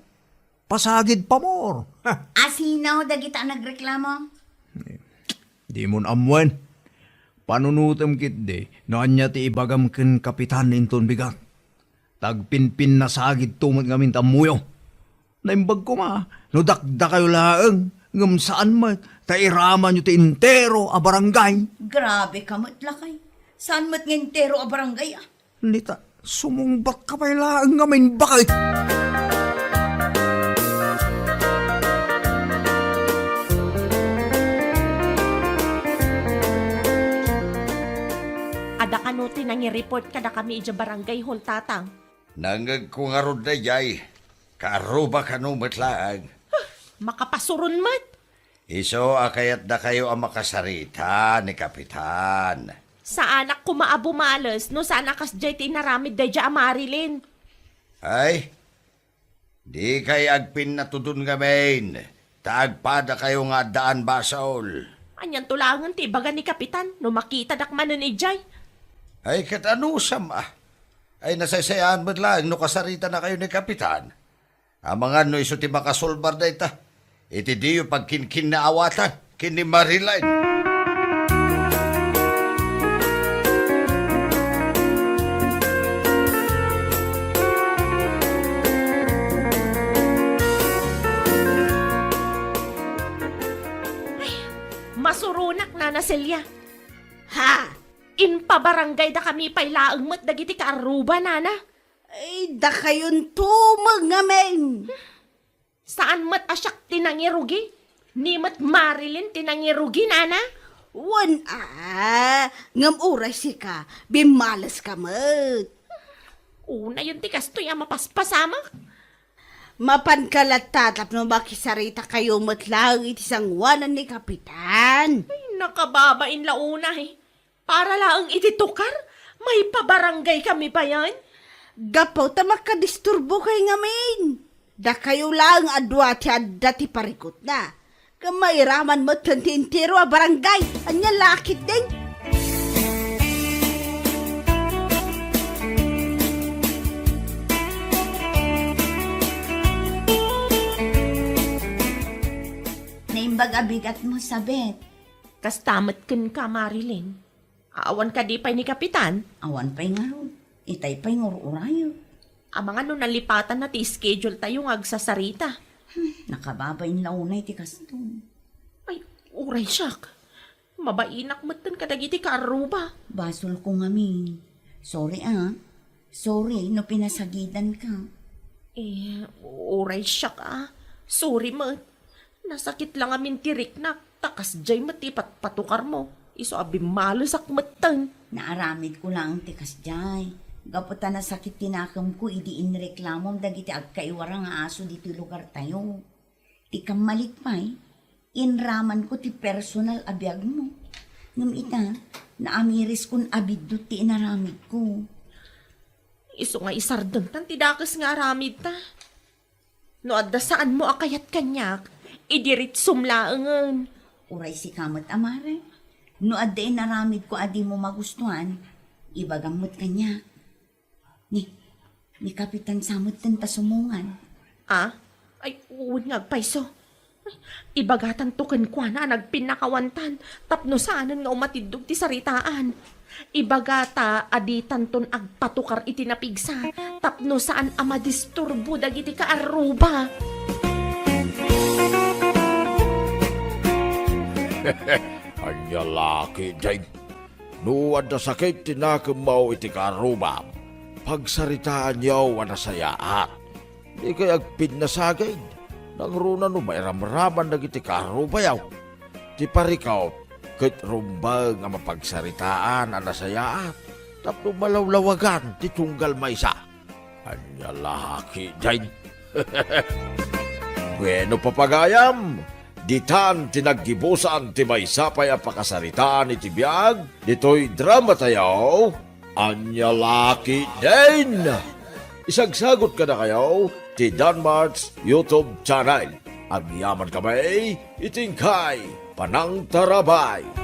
Pasagid pamor. Ha! Asino dagita a nagreklamo? Dimon ammoen. Panunotem ketdi no ania ti ibagam ken Kapitan inton bigat. Ta agpinpinnasagidto met ngamin ti ammoyo. Naimbag koma no dakdakayo laeng, ngem saan met ta iramanyo ti entero a barangay. Grabe ka met, lakay. Saan met nga entero a barangay, a? Nita, sumungbat ka pay laeng ngamin, bakit? Adda kano ti nangi-report kadakami idiay barangay hall, Tatang. Nangngegko ngarud daydiay. Kaarruba kano met laeng. Makapasuron met. Isu a kayatdakayo a makasarita ni Kapitan. Saanak koma a bumales no saan a kasdiay ti inaramid daydiay a Marilyn. Ay, dikay agpinnatudon ngamin, ta agpadakayo nga addaan basol. Anianto laengen ti ibaga ni Kapitan no makitadak manen idiay? Ay, ket anusam a? Ay, nasaysayaan met laeng no kasaritanakayo ni Kapitan. Amangan no isu ti makasulbar dayta iti diyo pagkinkinnaawatan ken ni Marilyn. Ay, masuronak, Nana Celia. Ha? Impabarangaydakami pay laeng met dagiti kaarruba, Nana. Ay, dakayon tumeng ngamin. Saan met a siak ti nangirugi? Ni met Marilyn ti nangirugi, Nana? Wen a, ngem uray sika, bimmales ka met. Unayen ti kastoy a mapaspasamak. Mapanka latta tapno makisaritakayo met laeng iti sangoanan ni Kapitan. Ay, nakababain la unay. Para laeng iti tukar, maipabarangaykami payen? Gapu ta makadisturbo kay ngamin. Dakayo laeng a dua ti adda ti parikutna. Ngem mairaman metten ti entero a barangay. Ania la ketdin? Naimbag a bigatmo, Sabet. Kasta met kenka, Marilyn. Awan kadi pay ni Kapitan? Awan pay ngarud. Itay pay ngur-urayo. Amangan no nalipatanna ti schedule tayo nga agsasarita. Hmm, nakababain la unay ti kaston. Ay, uray siak. Mabainak metten kadagiti kaarruba. Basolko ngamin. Sorry, a. Sorry no pinasagidanka. Eh, uray siak, a. Sorry met. Nasakit la ngamin ti riknak, ta kasdiay met ti patpatukarmo. Isu a bimmalesak metten. Naaramidko laeng ti kasdiay. Gapu ta nasakit ti nakemko idi inreklamom dagiti agkaiwara nga aso ditoy lugartayo. Ti kammalik pay, inramanko ti personal a biagmo. Ngem ita, naamiriskon a biddut ti inaramidko. Isu nga isardengtan ti dakes nga aramidta. No adda saanmo a kayat kaniak, idiritsom laengen. Uray sika met, a mare. No adda inaramidko a dimo magustuan, ibagam met kaniak. Ni, ni Kapitan sa metten ta sumungan. A? Ay, wen nga agpayso. Ibagatanto kenkuana a nagpinnakawantan tapno saanen nga umatiddog ti saritaan. Ibagata a ditanton agpatukar iti napigsa tapno saan a madisturbo dagiti kaarruba. Ania la ketdin? No adda sakit ti nakemmo iti karrubam, pagsaritaanyo a nasayaat. Dikay agpinnasagid, nangruna no mairamraman dagiti karrubayo. Ti parikut ket rumbeng a mapagsaritaan a nasayaat tapno malawlawagan ti tunggal maysa. Ania la ketdin? Bueno, papagayam, ditan ti naggibusan ti maysa pay a pakasaritaan iti biag ditoy dramatayo. Ania la ketdin? Isagsagot kadakayo ti Danmart's YouTube channel. Agyamankami iti inkay panangtarabay.